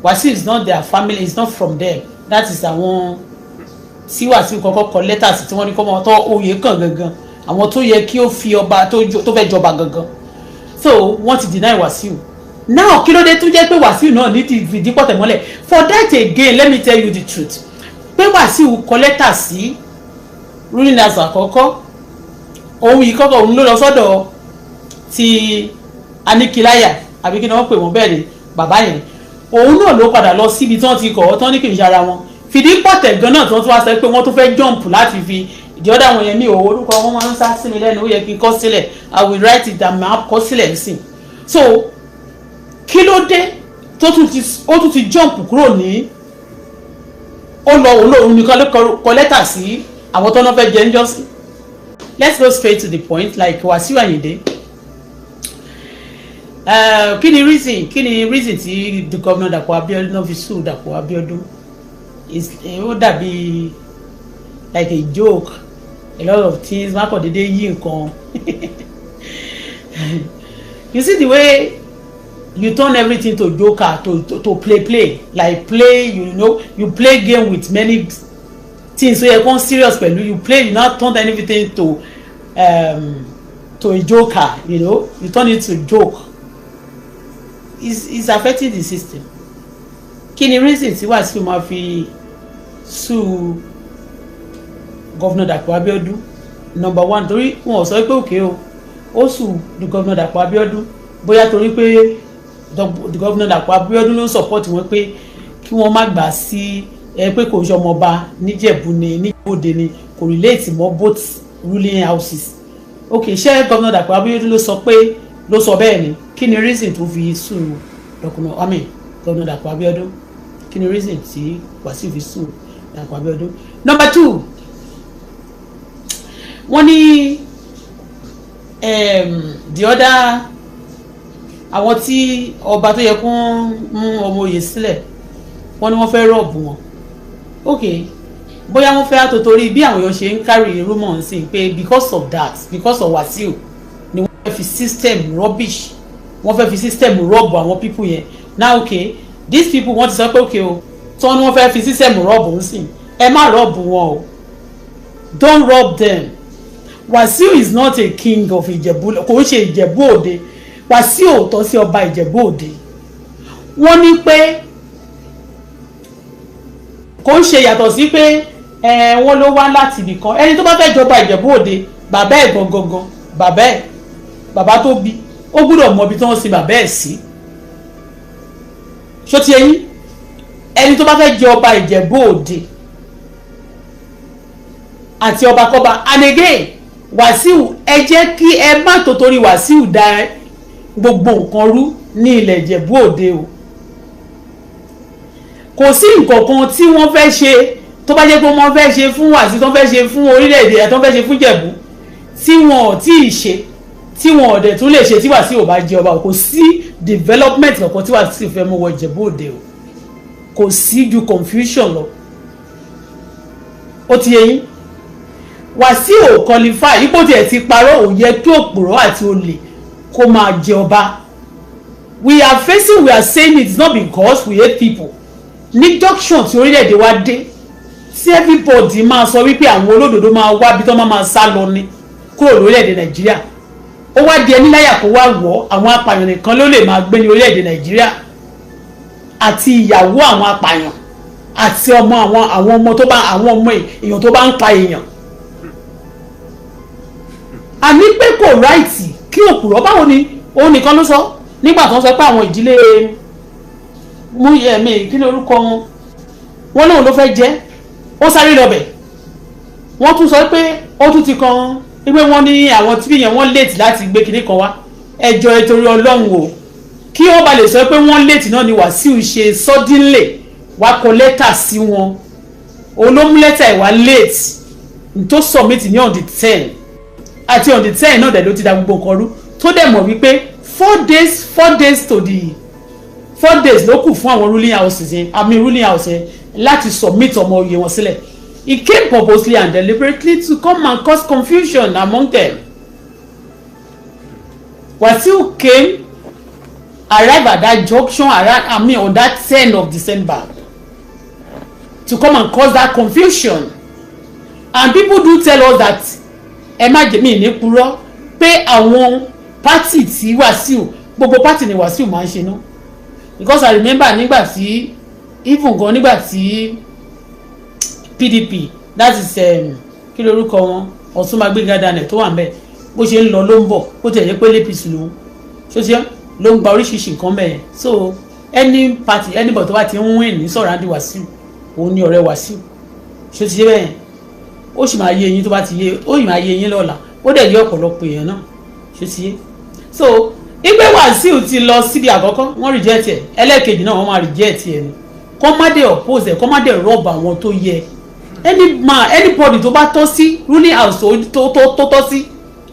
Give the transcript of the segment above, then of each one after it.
Wasiu is not their family, is not from them. That is àwọn tí Wasiu kọ́kọ́ kọ lẹ́tà sí, tí wọ́n ní kọ́ mọ́ tọ́ oyè kàn gangan, àwọn tó yẹ kí ó fi ọba tó fẹ́ jọba gangan. So wọ́n ti deny Wasiu now. Kí ló dé tó jẹ́ pé Wasiu náà ní ti fìdí pọ̀tẹ̀ mọ́lẹ̀? For that again, let me tell you the truth, pé Wasiu kọ lẹ́tà sí ruling house àkọ́kọ́, òun yìí kọ́kọ́, òun ló lọ sọ́dọ̀ ti Aníkìláyà, àbí kí ni wọ́n pè wọ́n? Bẹ́ẹ̀ ni, bàbá yẹn, òun náà ló padà lọ síbi tí wọ́n ti kọ̀ ọ́ tán ní kì í ṣe ara wọn. Fìdí pọ̀tẹ̀ gan náà tí wọ́n tún wá sọ pé wọ́n tún fẹ́ jump láti fi the other one yẹn. Mi ò orúkọ wọn máa ń sá sí mi lẹ́nu, ó yẹ kí n kọ sílẹ̀. I will write it down, máa kọ sílẹ̀ nísìn. So kí ló dé tó tún ti, ó tún ti jump kúrò ní ó lọ? Òun lòun nìkan ló kọ lẹ́tà sí àwọn tó náà fẹ́ jẹ́ ń jọ́sí. Let's go straight to the point, like Wasiu Ayinde. Kí ni reason, kí ni reason tí the governor Dàpọ̀ Abíọ́dún náà fi sue Dàpọ̀ Abíọ́dún? Ó dàbí like a joke, a lot of things má kàn déédéé yí nǹkan. You see the way you turn everything to joker, to play play, like play, you play game with many things. So yẹ kó serious pẹ̀lú you play, you now turn everything to a joker. You turn it to joke. It's affecting the system. Kí ni reason tí Wàsíù máa fi sue Governor Dàpọ̀ Abíọ́dún? Number one, torí wọn ò sọ pé okay o, ó sue the Governor Dàpọ̀ Abíọ́dún, bóyá torí pé the Governor Dàpọ̀ Abíọ́dún ló ń support wọn pé kí wọ́n má gbà sí ẹ, pé kò ń ṣe ọmọọba níjẹ̀bú ni, níjẹ̀bú-Òde ni, kò relate mọ́ both ruling houses. Ok, ṣé Governor Dàpọ̀ Abíọ́dún ló sọ pé, ló sọ bẹ́ẹ̀ ni? Kí ni reason tó fi sue dọkùnrin, I mean Governor Dàpọ̀ Abíọ́dún? Kí ni reason tí Wàsíù fi sue Dàpọ̀ Abíọ́dún? Number two, wọ́n ní the other, àwọn tí ọba tó yẹ kó mú ọmọ oyè sílẹ̀, wọ́n ní wọ́n fẹ́ rob wọn. Ok, bóyá wọ́n fẹ́ àtò, torí bí àwọn èèyàn ṣe ń carry rumour sí pé because of that, because of Wàsíù ni wọ́n fẹ́ fi system rubbish, wọ́n fẹ́ fi system rob àwọn people yẹn now. Okay, these people, wọ́n ti sọ pé okay o, tí wọ́n ní wọ́n fẹ́ fi system rob ń sìn, ẹ má rob wọn o, don't rob them. Wàsíù is not a king of Ìjẹ̀bú, kò ń ṣe Ìjẹ̀bú Òde. Wàsíù ò tọ́ sí ọba Ìjẹ̀bú Òde. Wọ́n ní pé kò ń ṣe, yàtọ̀ sí pé wọ́n ló wá láti ibìkan. Ẹni tó bá fẹ́ jọba Ìjẹ̀bú Òde, bàbá ẹ̀ gangan, bàbá ẹ̀, bàbá tó bí, ó gbúdọ̀ mọ ibi tí wọ́n sin bàbá ẹ̀ sí. Ṣó ti eyín? Ẹni tó bá fẹ́ jẹ ọba Ìjẹ̀bú Òde àti ọba kọba. And again, Wàsíù, ẹ jẹ́ kí ẹ má tó torí Wàsíù da gbogbo nǹkan rú ní ilẹ̀ Ìjẹ̀bú Òde o. Kò sí nǹkan kan tí wọ́n fẹ́ ṣe, tó bá jẹ́ pé wọ́n fẹ́ ṣe fún Wàsíù, tó fẹ́ ṣe fún orílẹ̀-èdè, tó fẹ́ ṣe fún Ìjẹ̀bú, tí wọn ò tí ì ṣe, tí wọn ò dẹ̀ tún lè ṣe tí Wàsíù ò bá jẹ ọba. Kò sí development kankan tí Wàsíù fẹ́ mú wọ Ìjẹ̀bú Òde o. Kò sí ju confusion lọ. Ó ti yé yín? Wàsíù ò qualify. Ipò tiẹ̀ ti parọ́, ò yẹ kí òpùrọ́ àti olè kó máa jẹ ọba. We are facing, we are saying it not because we hate people. Ní junction tí orílẹ̀-èdè wa dé tí everybody máa sọ wípé àwọn olódodo máa wá bí tó máa sá lọ ní kúrò lórílẹ̀-èdè Nàìjíríà, ó wá di ẹni láyà kó wá wọ̀. Àwọn apààyàn nìkan ló lè máa gbé ní orílẹ̀-èdè Nàìjíríà, àti ìyàwó àwọn apààyàn, àti ọmọ àwọn ọmọ tó bá, àwọn ọmọ èèyàn tó bá ń pa èèyàn. Àní pé kò right kí òpùrọ́, báwo ni òun nìkan ló sọ nígbà tó ń sọ pé àwọn ìdílé mú ẹ̀mí, kí ni orúkọ wọn, wọn lóun ló fẹ́ jẹ́, ó sáré lọ́bẹ̀. Wọ́n tún sọ pé ó tún ti kan pé wọ́n ní àwọn tí yẹn, wọ́n late láti gbé kinní kan wá. Ẹjọ́, ẹ torí Ọlọ́run o, kí wọ́n ba lè sọ pé wọ́n late náà ni Wàsíù ṣe suddenly wá kọ lẹ́tà sí wọn. Òun ló mú lẹ́tà ẹ̀ wá late tó submit ní on the 10, àti on the 10 náà dẹ̀ ló ti da gbogbo nǹkan rú, tó dẹ̀ mọ̀ wípé 4 days, 4 days to the 4 days ló kù fún àwọn ruling houses yẹn, I mean ruling house yẹn, láti submit ọmọ oyè wọn sílẹ̀. He came purposely and deliberately to come and cause confusion among them. Wasiu came. arrive at that junction around, I mean, on that 10 of December to come and cause that confusion. And people do tell us that, ẹ má jẹ́ mi ní purọ́, pé àwọn party tí Wàsíù, gbogbo party ni Wàsíù máa ń ṣe ná, because I remember nígbà tí, even gan nígbà tí PDP, that is kí lorúkọ wọn, Ọ̀túnba Gbénga Daniel tó wà ń bẹ̀, bó ṣe ń lọ ló ń bọ̀, bó tiẹ̀ jẹ́ pé l'APC lòun ṣó ṣe ló ń gba oríṣiríṣi nǹkan bẹ́ẹ̀. So any party, anybody tó bá ti ń win ní surrounding Wàsíù, òun ni ọ̀rẹ́ Wàsíù. Ṣó ti ṣe bẹ́ẹ̀? Ó sì máa yé eyín tó bá ti yé, ó sì máa yé eyín lọ́la, ó dẹ̀ yé ọ̀pọ̀lọpọ̀ èèyàn náà. Ṣó ti yé? So ìgbé Wàsíù ti lọ síbi àkọ́kọ́, wọ́n reject ẹ̀. Ẹlẹ́ẹ̀kejì náà, wọ́n máa reject ẹ̀ ni. Kọ́ má dé oppose ẹ̀, kọ́ má dé rub àwọn tó yẹ. Any man, anybody tó bá tọ́ sí ruling house, tó tọ́ sí,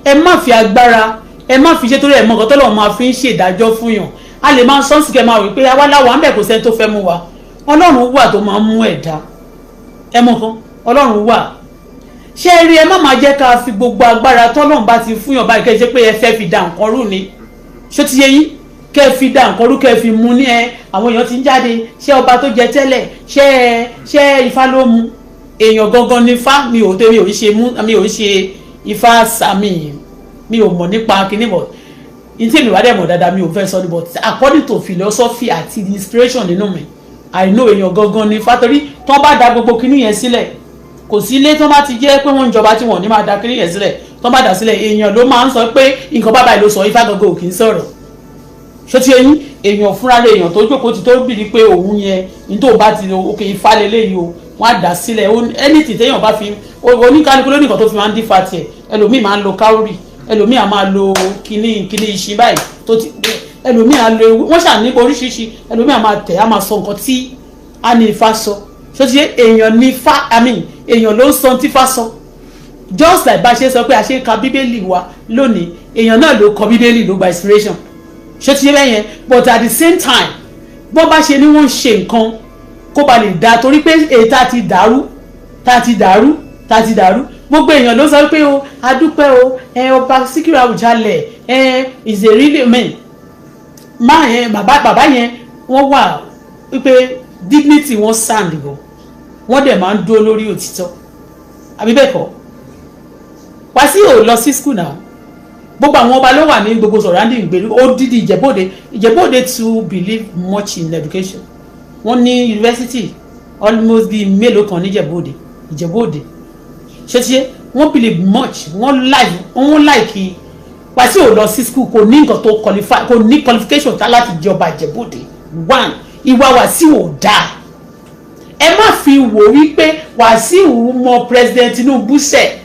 ẹ má fi agbára, ẹ má fi ṣe, torí ẹ mọ nǹkan tọ́lọ́run máa fi ń ṣèdájọ́ fún yàn. A lè máa sọ́ọ̀sì kẹ́ máa wí pé àwa láwa ń bẹ̀, kò sẹ́ni tó fẹ́ mú wa. Ọlọ́run wà tó máa ń mú ẹ̀dá. Ẹ mọ̀ kan, Ọlọ́run wà. Ṣé ẹ rí, ẹ má máa jẹ́ ká fi gbogbo agbára tọ́lọ́run bá ti fún yàn báyìí, kẹ́ ẹ ṣe pé ẹ fẹ́ fi da nǹkan rú ni. Ṣó ti yé yín? Kẹ́ ẹ fi da nǹkan rú, kẹ́ ẹ fi mú ní ẹ àwọn èèyàn ti ń jáde. Ṣé ọba tó jẹ tẹ́lẹ̀, ṣé Ifá ló mú? Èèyàn gangan ní Ifá. Mi ò tẹ́, mi ò ń ṣe mú, mi ò ń ṣe Ifá sàmì, mi ò mọ̀ nípa kíní bọ̀ ní tí èmi wá dẹ̀ mọ̀ dáadáa, mi ò fẹ́ sọ ní, but according to philosophy àti inspiration nínú mi, I know èèyàn gangan ní Ifá, torí tó bá da gbogbo kíní yẹn sílẹ̀, kò sí ilé tó bá ti jẹ́ pé wọ́n ń jọba tí wọ́n ní máa da kíní yẹn sílẹ̀. Tó bá dà sílẹ̀, èèyàn ló máa ń sọ pé nǹkan bàbá yìí ló sọ. Ifá gangan ò kì í sọ̀rọ̀. Ṣó ti eyín? Èèyàn fúnra rẹ̀, èèyàn tó jókòó ti tó bìrì pé òun yẹn ní tó bá ti òkè Ifá lélẹ́yìí o, wọ́n á dà sílẹ̀. Anything téèyàn bá fi, oníkálukú ló ní nǹkan tó fi máa ń dífá tiẹ̀. Ẹlòmíì máa ń lo cowrie, ẹlòmíì á máa lo kíní kíní iṣin báyìí tó ti, ẹlòmíì á lo ewé, wọ́n ṣà ní oríṣiríṣi. Ẹlòmíì á máa tẹ̀, á máa sọ nǹkan tí á ní Ifá sọ. Ṣó ti yé? Èèyàn ní Ifá, I mean, èèyàn ló ń sọ tí Ifá sọ. Just like bá a ṣe sọ pé a ṣe ń ka Bíbélì wa lónìí, èèyàn náà ló kọ Bíbélì, ló gba inspiration. Ṣó ti yé bẹ́ẹ̀ yẹn? But at the same time, bọ́n bá ṣe ni wọ́n ń ṣe nǹkan kó ba lè da, torí pé èyí tá a ti dàrú, tá a ti dàrú, tá a ti dàrú, gbogbo èèyàn ló sọ pé o adúpẹ́ o. Ẹ ọba Síkírù Àwùjalẹ̀, ẹ is a really man. Má yẹn, bàbá bàbá yẹn, wọ́n wà wípé dignity wọn sound gan, wọ́n dẹ̀ máa ń dúró lórí òtítọ́, àbí bẹ́ẹ̀ kọ́? Wàsíù ò lọ sí school náà. Gbogbo àwọn ọba ló wà ní gbogbo surrounding ìgbèríko, ó dídì Ìjẹ̀bú-Òde. Ìjẹ̀bú-Òde to believe much in education. Wọ́n ní university almost bíi mélòó kan ní Ìjẹ̀bú-Òde. Ìjẹ̀bú-Òde, ṣé tí wọ́n believe much, wọ́n like. Wàsíù ò lọ sí school, kò ní nǹkan tó qualify, kò ní qualification tá láti jọba Ìjẹ̀bú-Òde. One, ìwà Wàsíù ò dáa. Ẹ má fi wò wípé Wàsíù mọ President Tinubu sẹ̀.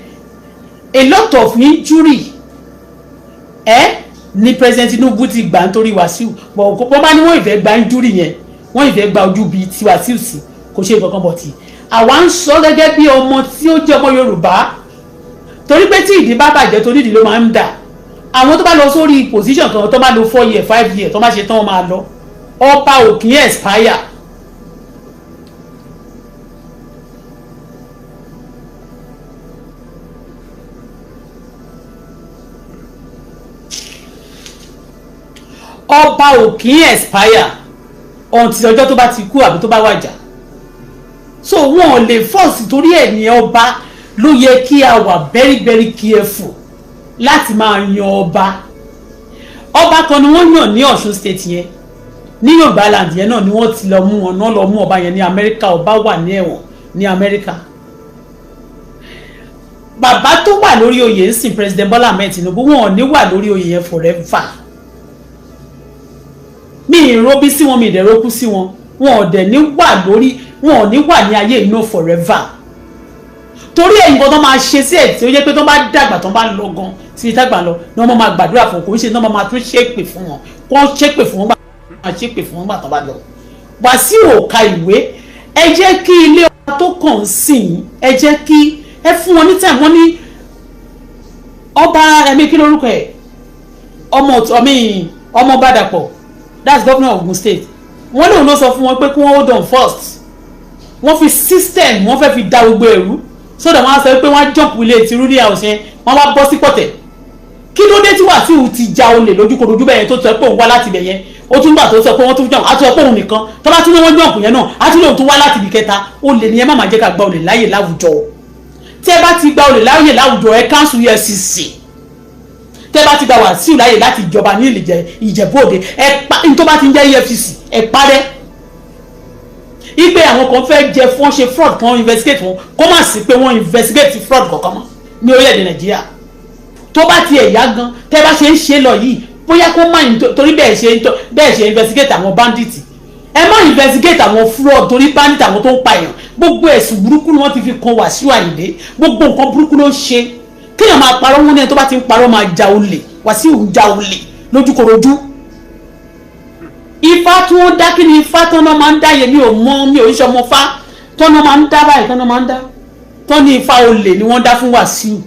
A lot of injury ẹ ní President Tinubu ti gbà nítorí Wàsíù, but wọ́n bá ní wọ́n ìfẹ́ gba injury yẹn, wọ́n ìfẹ́ gba ojú bíi ti Wàsíù sí, kò ṣe nǹkan kan bọ̀ tí àwa ń sọ gẹ́gẹ́ bí ọmọ tí ó jẹ́ ọmọ Yorùbá, torí pé tí ìdí bá bàjẹ́, torí ìdí ló máa ń dà. Àwọn tó bá lọ sórí position kan, tó bá lọ 4 year, 5 year, tó bá ṣe tán, wọ́n máa lọ. Ọba ò kì í expire. Ọba ò kì í expire until ọjọ́ tó bá ti kú àbí tó bá wàjà. So wọn ò lè force, torí ẹ̀ ní ọba ló yẹ kí a wà very very careful láti máa yan ọba. Ọba kan ni wọ́n yàn ní Ọ̀ṣun State yẹn, ní Yorùbá land yẹn náà ni wọ́n ti lọ mú wọn náà, lọ mú ọba yẹn ní Amẹ́ríkà. Ọba wà ní ẹ̀wọ̀n ní Amẹ́ríkà. Bàbá tó wà lórí oyè ń sìn, President Bola Ahmed Tinubu, wọn ò ní wà lórí oyè yẹn forever. Mi ìrobí sí wọn, mi ìdẹ̀rọ̀kú sí wọn. Wọn ò dẹ̀ ní wà lórí, wọn ò ní wà ní ayé inú forever, torí ẹ̀yìn kan tó máa ṣe sí ẹ̀ tí ó jẹ́ pé tó bá dàgbà, tó bá lọ gan síbi tágbà lọ ni wọ́n máa gbàdúrà fún. Kò ń ṣe ní wọ́n máa tún ṣépè fún wọn, kó ṣépè fún wọn, máa ṣépè fún wọn gbà tó bá lọ. Wàsíù ò ka ìwé. Ẹ jẹ́ kí ilé ọba tó kàn sí, ẹ jẹ́ kí ẹ fún wọn ní time. Wọ́n ní ọba ẹ̀mí, kí lórúkọ ẹ̀, ọmọ ọmọ Bàdàpọ̀, that's governor of Ogun State. Wọ́n lòun ló sọ fún wọn pé kí wọ́n hold on first. Wọ́n fi system, wọ́n fẹ́ fi da gbogbo ẹ̀rú, so that wọ́n á sọ pé wọ́n á jump ilé ti ruling house yẹn, wọ́n wá bọ́ sí pọ̀tẹ̀. Kí ló dé tí Wàsíù ti ja olè lójúkorojú bẹ́ẹ̀ yẹn, tó sọ pé òun wá láti ibẹ̀ yẹn? Ó tún gbà tó sọ pé wọ́n tún jump, á tún sọ pé òun nìkan. Tó bá tún ní wọ́n jump yẹn náà, á tún lóun tún wá láti ibi kẹta. Ó lè ní ẹ má máa jẹ́ ká gba olè láàyè láwùjọ. Tí ẹ bá ti gba olè láàyè láwùjọ, ẹ cancel EFCC. Tẹ́ bá ti gba Wàsíù láàyè láti jọba ní Ìjẹ̀bú Òde, ẹ pa ní tó bá ti ń jẹ́ EFCC, ẹ parẹ́. Ipe àwọn kan fẹ́ jẹ fún ṣe fraud kan, investigate wọn, kó má sí pé wọ́n investigate fraud kankan mọ́ ní orílẹ̀-èdè Nàìjíríà. Tó bá ti ẹ̀yà gan, tẹ́ bá ṣe ń ṣe lọ yìí, bóyá kó má, torí bẹ́ẹ̀ ṣe investigate àwọn bandit, ẹ má investigate àwọn fraud, torí bandit, àwọn tó ń pa èèyàn. Gbogbo ẹ̀sùn burúkú ni wọ́n ti fi kan Wàsíù Àyìndé. Gbogbo nǹkan burúkú ló ń ṣe. Kéèyàn máa parọ́, wọn ní ẹni tó bá ti ń parọ́ máa ja olè. Wàsíù ń ja olè lójúkorojú. Ifá tí wọ́n dá, kí ni ifá tó náà máa ń dá yẹn? Mi ò mọ, mi ò ń ṣe ọmọ fá tó náà máa ń dá báyìí, tó náà máa ń dá tó ní ifá olè ni wọ́n dá fún Wàsíù.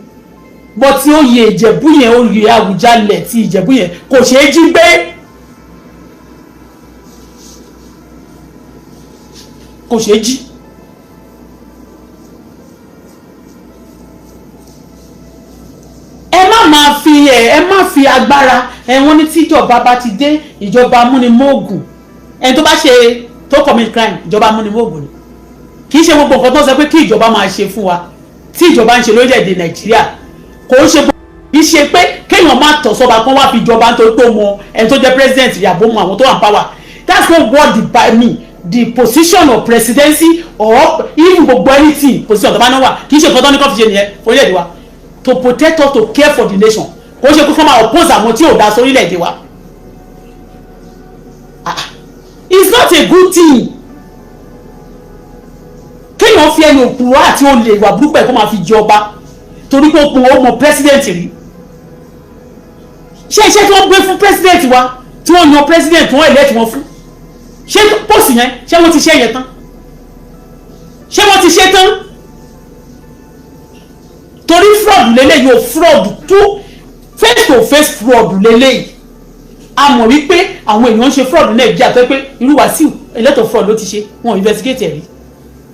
Bọ́ tí oyè Ìjẹ̀bú yẹn, oyè Àwùjalẹ̀ ti Ìjẹ̀bú yẹn, kò ṣeé jí gbé, kò ṣeé jí. Ẹ má máa fi ẹ má fi agbára ẹ. Wọ́n ní tíjọba bá ti dé, ìjọba amúnimóògùn, ẹni tó bá ṣe, tó commit crime, ìjọba amúnimóògùn ni. Kì í ṣe gbogbo nǹkan tó sọ pé kí ìjọba máa ṣe fún wa tí ìjọba ń ṣe lórílẹ̀‐èdè Nàìjíríà. Kò ń ṣe, kì í ṣe pé kéèyàn má tọ̀ sọ́ba kan wá fi jọba nítorí pé ó mọ ẹni tó jẹ́ president, yàbó mọ àwọn tó wà ní power. That's not what the by me the position of presidency or even gbogbo anything position tó bá náà wà. Kì í ṣe nǹkan tó ní kó fi ṣe nìyẹn orílẹ̀-èdè wa, to protect us, to care for the nation. Kò ṣe kó fọ́n máa oppose àwọn tí ò dá sórílẹ̀-èdè wa. Ah, it's not a good thing kéèyàn fi ẹni òpùrọ́ àti olè, ìwà burúkú ẹ̀, kó máa fi jẹ ọba torí pé ó pọn, ó mọ president rí. Ṣé iṣẹ́ tí wọ́n gbé fún president wa, tí wọ́n yan president, wọ́n elect wọn fún, ṣé post yẹn, ṣé wọ́n ti ṣe yẹn tán? Ṣé wọ́n ti ṣe tán? Torí fraud lélẹ́yìí o, fraud tó face to face, fraud lélẹ́yìí. A mọ̀ wípé àwọn èèyàn ń ṣe fraud ní Nàìjíríà, tó pé irú Wàsíù, a lot of fraud ló ti ṣe, wọn ò investigate ẹ̀ rí.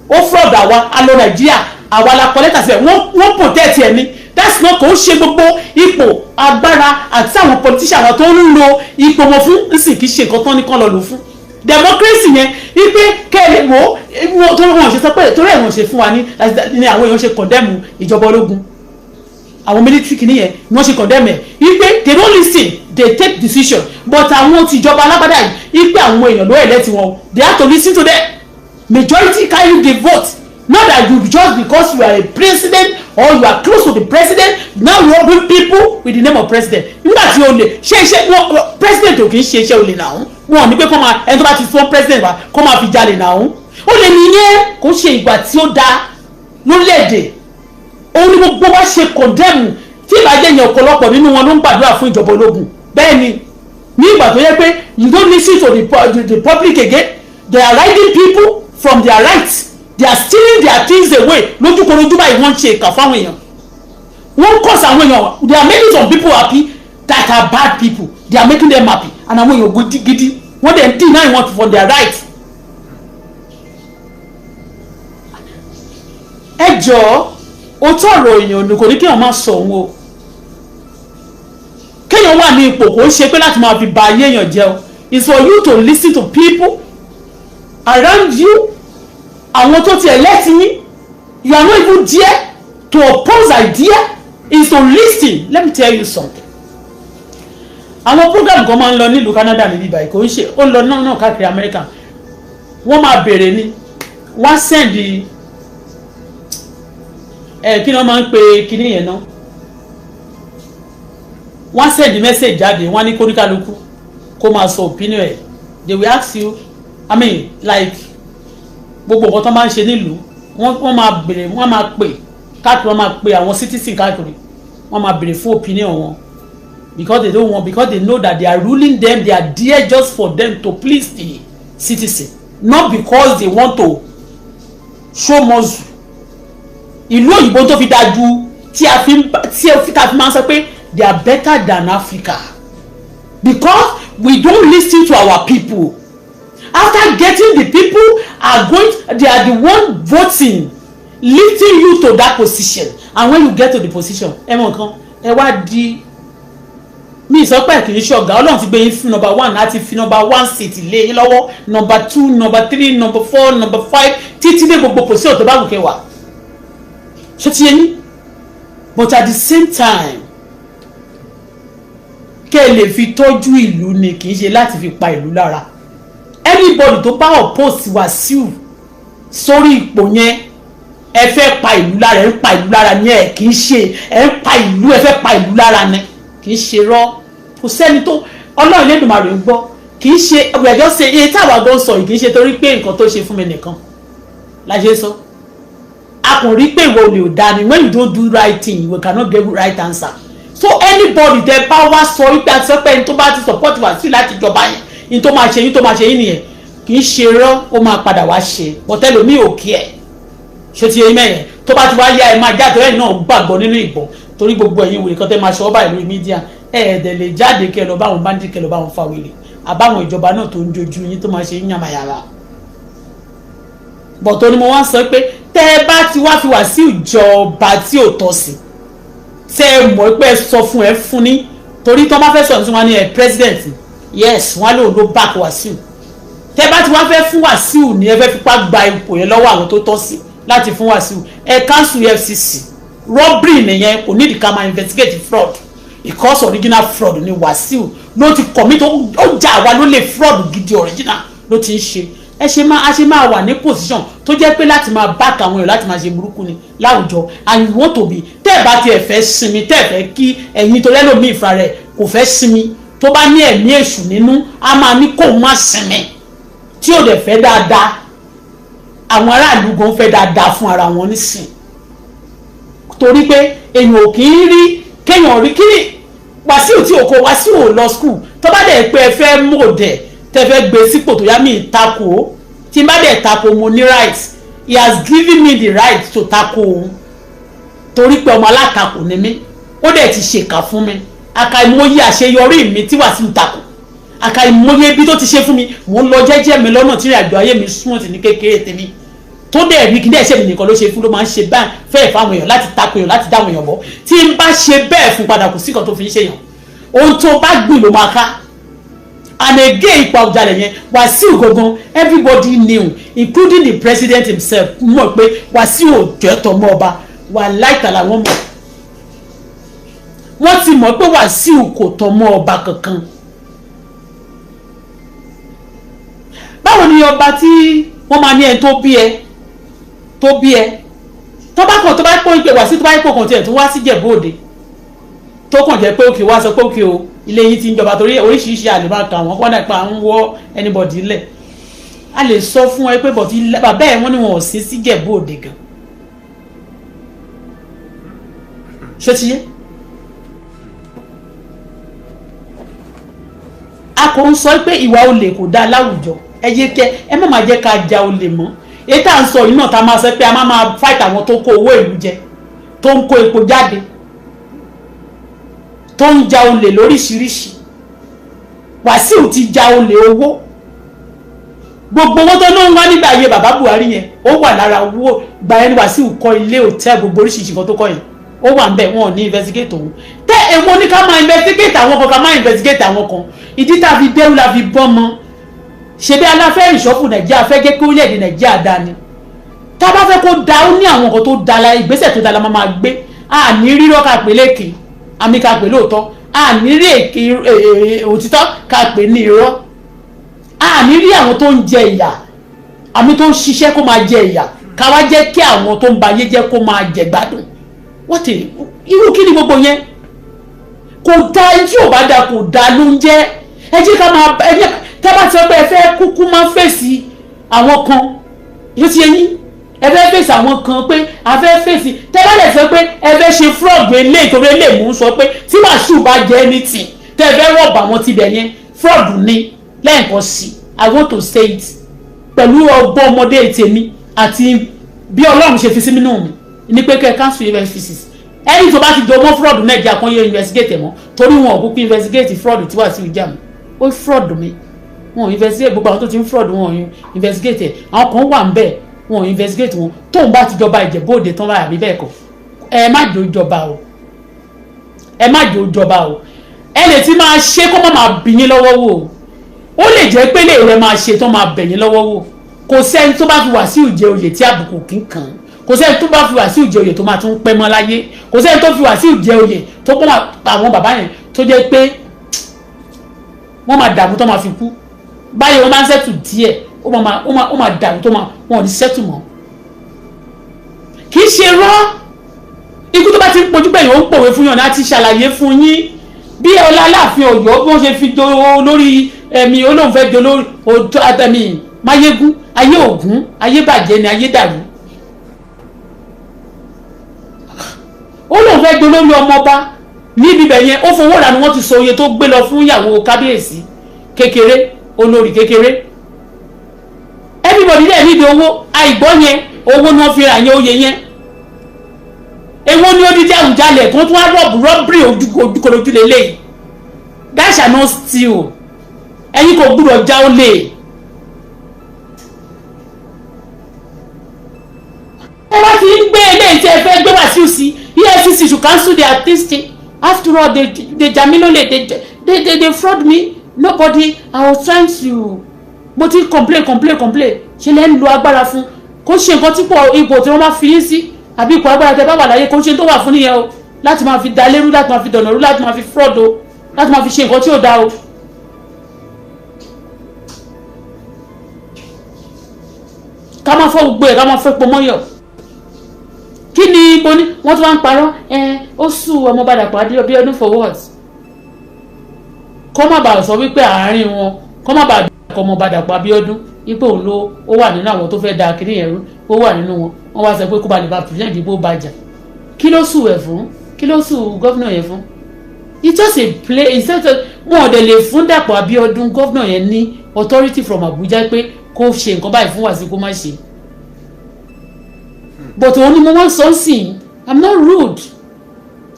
Ó fraud àwa, a lọ Nàìjíríà, àwa la kọ lẹ́tà síbẹ̀, wọ́n protect ẹ̀ ni. That's not, kò ń ṣe gbogbo ipò agbára àti àwọn politician, àwọn tó ń lo ipò wọn fún nsìn, kì í ṣe nǹkan tán ní kán lọ lò fún democracy yẹn, wípé kẹ́lẹ́ wo tó wọ́n ṣe sọ pé torí ẹ̀ wọ́n ṣe fún wa ní àwọn èèyàn ṣe condemn ìjọba ológun, àwọn military kìíní yẹn ni wọ́n ṣe condemn ẹ̀, wípé they don't listen, they take decision. But àwọn tìjọba alágbádá yìí, wípé àwọn èèyàn ló elect wọn, they have to listen to them. Majority carry the vote, not that you, just because you are a president or you are close to the president, now you open people with the name of president. Nígbà tí o lè ṣe iṣẹ́ wọn, president ò kì í ṣe iṣẹ́ olè náà. Wọn ò ní pé kó máa, ẹni tó bá ti fún president wa, kó máa fi jalè náà. Ó lè nìyẹn, kó ṣe ìgbà tí ó dáa lórílẹ̀‐èdè. Òun ni gbogbo wa ṣe condemn tí ìbàjẹ́ yẹn. Ọ̀pọ̀lọpọ̀ nínú wọn ló ń gbàdúrà fún ìjọba ológun. Bẹ́ẹ̀ ni, ní ìgbà tó yẹ pé you don't listen to the public again, they are riding people from their rights, they are stealing their things away lójúkorojú báyìí. Wọ́n ń ṣe ìkà fáwọn èèyàn, wọ́n ń cause àwọn èèyàn, they are making some people happy that are bad people. They are making them happy, and àwọn èèyàn gidi, wọ́n dẹ̀ ń deny wọn for their rights. Ẹ jọ̀ọ́, òótọ́ ọ̀rọ̀ èèyàn kò ní kéèyàn máa sọ òun o. Kéèyàn wà ní ipò, kò ń ṣe pé láti máa fi ba ayé èèyàn jẹ́ o. It's for you to listen to people around you, àwọn tó ti elect yín. You are not even there to oppose idea, is to listen. Let me tell you something. Àwọn program kan máa ń lọ nílùú Canada níbí báyìí, kò ń ṣe, ó ń lọ náà káàkiri America. Wọ́n máa béèrè ni, wọ́n á send ẹ, kí ni wọ́n máa ń pe kíní yẹn náà, wọ́n á send message jáde, wọ́n á ní kóníkálukú kó máa sọ opinion ẹ̀. They will ask you, I mean, like gbogbo nǹkan tó máa ń ṣe nílùú, wọ́n máa béèrè, wọ́n máa pè káàkiri, wọ́n máa pè àwọn citizen káàkiri, wọ́n máa béèrè fún opinion wọn, because they don't want, because they know that they are ruling them, they are there just for them to please the citizen, not because they want to show muscle. Ìlú òyìnbó tó fi dájú tí a fi máa ń sọ pé they are better than Africa, because we don't listen to our people. After getting the people are going, they are the one voting, lifting you to that position, and when you get to the position, ẹ mọ nǹkan ẹ wá di. Mi sọ pé kì í ṣọ̀gá. Ọlọ́run ti gbé yín fún number one láti fi number one seat lé yín lọ́wọ́, number two, number three, number four, number five, títí dé gbogbo position tó bá wù kẹwàá. Ṣé ti yé yín? But at the same time, kẹ́ ẹ lè fi tọ́jú ìlú ni, kì í ṣe láti fi pa ìlú lára. Anybody tó bá oppose Wàsíù sórí ipò yẹn, ẹ fẹ́ pa ìlú lára, ẹ ń pa ìlú lára ni. Ẹ kì í ṣe ẹ ń pa ìlú, ẹ fẹ́ pa ìlú lára ni, kì í ṣe rọ́. Kò sẹ́ni tó Ọlọ́run Elédùmarè ń gbọ́. Kì í ṣe ẹjọ́ ṣe iye táwa gan sọ yìí, kì í ṣe torí pé nǹkan tó ṣe fún mi nìkan la ṣe sọ. A kò rí pé ìwọ olè ò dáa ni. When you don't do right thing, you cannot get right answer. So anybody tẹ bá wá sọ wípé àti sọ pé ẹni tó bá ti support Wàsíù láti jọba yẹn ní tó máa ṣe yín, tó máa ṣe yín nìyẹn, kì í ṣe rọ́. Ó máa padà wá ṣe bọ́tẹ́lómi ò kí ẹ̀ ṣé ti yẹn mẹ́yẹn. Tó bá ti wá yá, ẹ máa jáde. Ẹ̀yin náà gbàgbọ́ nínú ìbọn torí gbogbo ẹ̀yin wèrè kan tẹ́ máa ṣọ́ báyìí lórí media. Ẹ̀ ẹ̀dẹ̀ lè jáde kẹ́ ẹ lọ bá àwọn bandit, kẹ́ ẹ lọ bá wọn fa wèrè àbáwọn ìjọba náà tó ń jojú yín, tó máa ṣe yín yàmàyàmà bọ̀tọ̀ ni. Mo wá sọ pé tẹ́ ẹ bá ti wá fi wá sí ìjọba tí ò tọ́ sí, tẹ́ ẹ mọ̀ pé ẹ sọ fún ẹ fún ní torí tó bá fẹ́ sọ̀rọ̀ sí wọn ní ẹ president, yes, wọn lòun ló back Wàsíù. Tẹ́ bá ti wá fẹ́ fún Wàsíù ní, ẹ fẹ́ fipá gba ipò yẹn lọ́wọ́ àwọn tó tọ́ sí láti fún Wàsíù, ẹ cancel EFCC. Robbery nìyẹn. Kò nídìí ká máa investigate fraud because original fraud ni Wàsíù ló ti commit. Ó jà wá ló lè fraud gidi, original ló ti ń ṣe. Ẹ ṣe máa a ṣe máa wà ní position tó jẹ́ pé láti máa back àwọn èèyàn láti máa ṣe burúkú ni láwùjọ. And you want to be, tẹ́ ẹ̀ bá tiẹ̀ fẹ́ sinmi, tẹ́ ẹ̀ fẹ́ kí ẹ̀yin tó lẹ́lòmíì ìfra rẹ̀ kò fẹ́ sinmi, tó bá ní ẹ̀mí èṣù nínú, á máa ní kóun má sinmi, tí ò dẹ̀ fẹ́ dáadáa. Àwọn aráàlú gan fẹ́ dáadáa fún ara wọn nísìn, torí pé èèyàn ò kì í rí kéèyàn rí kí Wàsíù tí òkò Wàsíù ò lọ school. Tó bá dẹ̀ pé ẹ fẹ́ mọ̀ọ́dẹ̀ tẹ́ fẹ́ gbé sípò tó yá mi tako, tí n bá dẹ̀ tako, mo ní right. He has given me the right to tako òun torí pé ọmọ alátakò ni mí. Ó dẹ̀ ti ṣèkà fún mi. Àkàìmọye àṣeyọrí mi tí Wàsíù tako, àkàìmọye ibi tó ti ṣe fún mi. Mò ń lọ jẹ́jẹ́ mi lọ́nà tí ìrìnàjò ayé mi súnmọ́ ti ní kékeré tèmi tó dẹ̀ rí kí ní ẹ̀ṣẹ̀ mi nìkan ló ṣe fún, ló máa ń ṣe báyìí fẹ́ẹ̀ fáwọn èèyàn láti tako èèyàn, láti dáwọn èèyàn bọ́. Tí n bá ṣe bẹ́ẹ̀ fún padà, kò sí kan tó fi ń ṣèyàn. Ohun tó bá gbìn ló máa ká. And again, ipa ọ̀jalè yẹn, Wàsíù gangan, everybody knew, including the president himself, mọ̀ pé Wàsíù ò jẹ́ tọmọ ọba. Wà láìtàlà, wọ́n mọ̀, wọ́n ti mọ̀ pé Wàsíù kò tọmọ ọba kankan. Báwo ni ọba tí wọ́n máa ní ẹni tó bí ẹ, tó bí ẹ, tó bá kàn, tó bá pọ̀ ìpè Wàsíù, tó bá pọ̀ kàn tiẹ̀ tó wá sí Ìjẹ̀bú Òde, tó kàn jẹ́ pé òkè wá sọ pé òkè o, ilé yín ti ń jọba, torí oríṣiríṣi àlè máa kà wọ́n kọ́nà pa ń wọ́ anybody lẹ̀. A lè sọ fún ẹ pé bọ̀tí bàbá ẹ̀, wọ́n ní wọn ò sí sí Ìjẹ̀bú Òde gan. Ṣé ti yé? A kò ń sọ pé ìwà olè kò dáa láwùjọ. Ẹ yé kẹ ẹ má máa jẹ́ ká ja olè mọ́. Èyí tá à ń sọ yìí náà, tá a máa sọ pé a máa máa fight àwọn tó kó owó ìlú jẹ, tó ń kó epo jáde, tó ń ja olè lóríṣiríṣi. Wàsíù ti ja olè owó. Gbogbo owó tó ló ń wá nígbà ayé bàbá Buhari yẹn, ó wà lára owó gbà yẹn ni Wàsíù kọ́ ilé, hòtẹ́ẹ̀lì, gbogbo oríṣiríṣi kan tó kọ́ yẹn, ó wà nbẹ. Wọn ò ní investigate òun. Tẹ èwo ní ká máa investigate àwọn kan, ká máa investigate àwọn kan? Ìdí tá a fi dẹ́rù la fi bọ́ mọ́. Ṣebí aláfẹ́ ìṣọ́fù Nàìjíríà fẹ́ jẹ́ kí orílẹ̀-èdè Nàìjíríà dá ni. Tá a bá fẹ́ kó da, ó ní àwọn nǹkan tó da la, ìgbésẹ̀ tó da la máa gbé. A ní rírọ́ ká pè lékè, àmì ká pè lóòótọ́. A ní rí èké òtítọ́ ká pè ní irọ́. A ní rí àwọn tó ń jẹ ìyà, àmì tó ń ṣiṣẹ́ kó máa jẹ ìyà, ká wá jẹ́ kí àwọn tó ń ba ayé jẹ́ kó máa jẹ gbádùn. What a irú kí ni gbogbo yẹn? Kò da. Tí ò bá da, kò da ló ń jẹ́. Ẹ jẹ́ ká máa ẹ jẹ́ tẹ́ bá ti sọ pé ẹ fẹ́ kúkú máa fèsì àwọn kan, yóò ti yẹ yín. Ẹ fẹ́ fèsì àwọn kan pé a fẹ́ fèsì. Tẹ́ bá lè sọ pé ẹ fẹ́ ṣe fraud eléyìí, torí eléyìí mò ń sọ pé tí Wàsíù bá jẹ́ anything, tẹ́ ẹ fẹ́ rọ̀bà wọn tibẹ̀ yẹn, fraud ni lẹ́ẹ̀kan sí. I want to say it pẹ̀lú ọgbọ́n ọmọdé tèmi àti bí Ọlọ́run ṣe fi sí nínú mi ní pé kẹ́ ẹ cancel EFCC. Ẹni tó bá ti jọ mọ́ fraud Nàìjíríà kan, yé investigate mọ́, torí wọn ò kúkú investigate fraud tí Wàsíù jà mọ́. Ó fraud mi, wọn ò investigate. Gbogbo àwọn tó ti ń fraud, wọn ò investigate. Àwọn kan wà ń bẹ̀, wọn ò investigate wọn. Tóun bá ti jọba Ìjẹ̀bú Òde tán báyà bí bẹ́ẹ̀ kọ́, ẹ má jò jọba o, ẹ má jò jọba o. Ẹ lè ti máa ṣe kó má máa bì yín lọ́wọ́ wò. Ó lè jẹ́ pé lè rẹ máa ṣe tó máa bẹ̀ yín lọ́wọ́ wò. Kò sẹ́ni tó bá fi Wàsíù jẹ oyè tí àbùkù kì í kàn án. Kò sẹ́ni tó bá fi Wàsíù jẹ oyè tó máa tún pẹ́ mọ́ láyé. Kò sẹ́ni tó fi Wàsíù jẹ oyè tó pọ́n àwọn bàbá yẹn tó jẹ́ pé wọ́n máa dààmú tó máa fi kú báyìí. Wọ́n máa ń settle díẹ̀, ó máa dààmú tó máa wọn ò ní settle mọ́. Kì í ṣe rọ́. Ikú tó bá ti ń pojú gbẹ̀yìn, ó ń pòwe fún yàn láti ṣàlàyé fún yín bí ọlá Aláàfin Ọ̀yọ́ bí wọ́n ṣe fi do lórí ẹ̀mí olóhùn fẹ́ do lórí ẹ̀mí Máyégún. Ayé ògún, ayé bàjẹ́ ni, ayé dàrú. Ó lóun fẹ́ do lórí ọmọọba níbi ibẹ̀ yẹn, ó fowó rà ni. Wọ́n ti sọ iye tó gbé lọ fún ìyàwó kábíyèsí kékeré, olórí kékeré. Everybody dẹ̀ nídìí owó àìgbọ́ yẹn. Owó ni wọ́n fi rà yẹn, oyè yẹn. Èwo ni odidi Àwùjalẹ̀ tó tún wá rob, robbery ojúkorojú lélẹ́yìí? That shall not steal. Ẹ̀yin kò gbúdọ̀ já ó lè. Ẹ bá ti ń gbé eléyìí tí ẹ fẹ́ gbé Wàsíù sí, EFCC should cancel their this thing. After all, they jamilole, they fraud me. Nobody, I was trying to, mo ti complain, complain, complain. Ṣe lẹ́ ń lo agbára fún kó ṣe nǹkan tí pọ̀ ipò tí wọ́n máa fi yín sí àbí ipò agbára tẹ bá wà láyé, kó ṣe tó wà fún nìyẹn o, láti máa fi da lérú, láti máa fi dọ̀nà rú, láti máa fi fraud o, láti máa fi ṣe nǹkan tí ò da o. Ká máa fọ́ gbogbo ẹ̀, ká máa fẹ́ pọ̀ mọ́yọ̀. Kí ni ibo ni wọ́n tún wá ń parọ́? Ẹ ó sùn ọmọ Dàpọ̀ Abíọ́dún for what? Kọ́ má bàa sọ wípé àárín wọn, kọ́ má bàa dàpọ̀ ọmọ Dàpọ̀ Abíọ́dún ipò òun ló ó wà nínú àwọn tó fẹ́ da kiri yẹn rú, ó wà nínú wọn. Wọ́n wá sọ pé kó ba lè ba present ìbò bàjà. Kí ló sue ẹ̀ fún? Kí ló sue governor yẹn fún? It's just a play. It's just a, wọn ò dẹ̀ lè fún Dàpọ̀ Abíọ́dún, governor yẹn, ní authority from Abuja pé kó ṣe nǹkan báyìí fún Wàsíù, kó má ṣe. But òun ni mo wọ́n sọ sí, I'm not rude,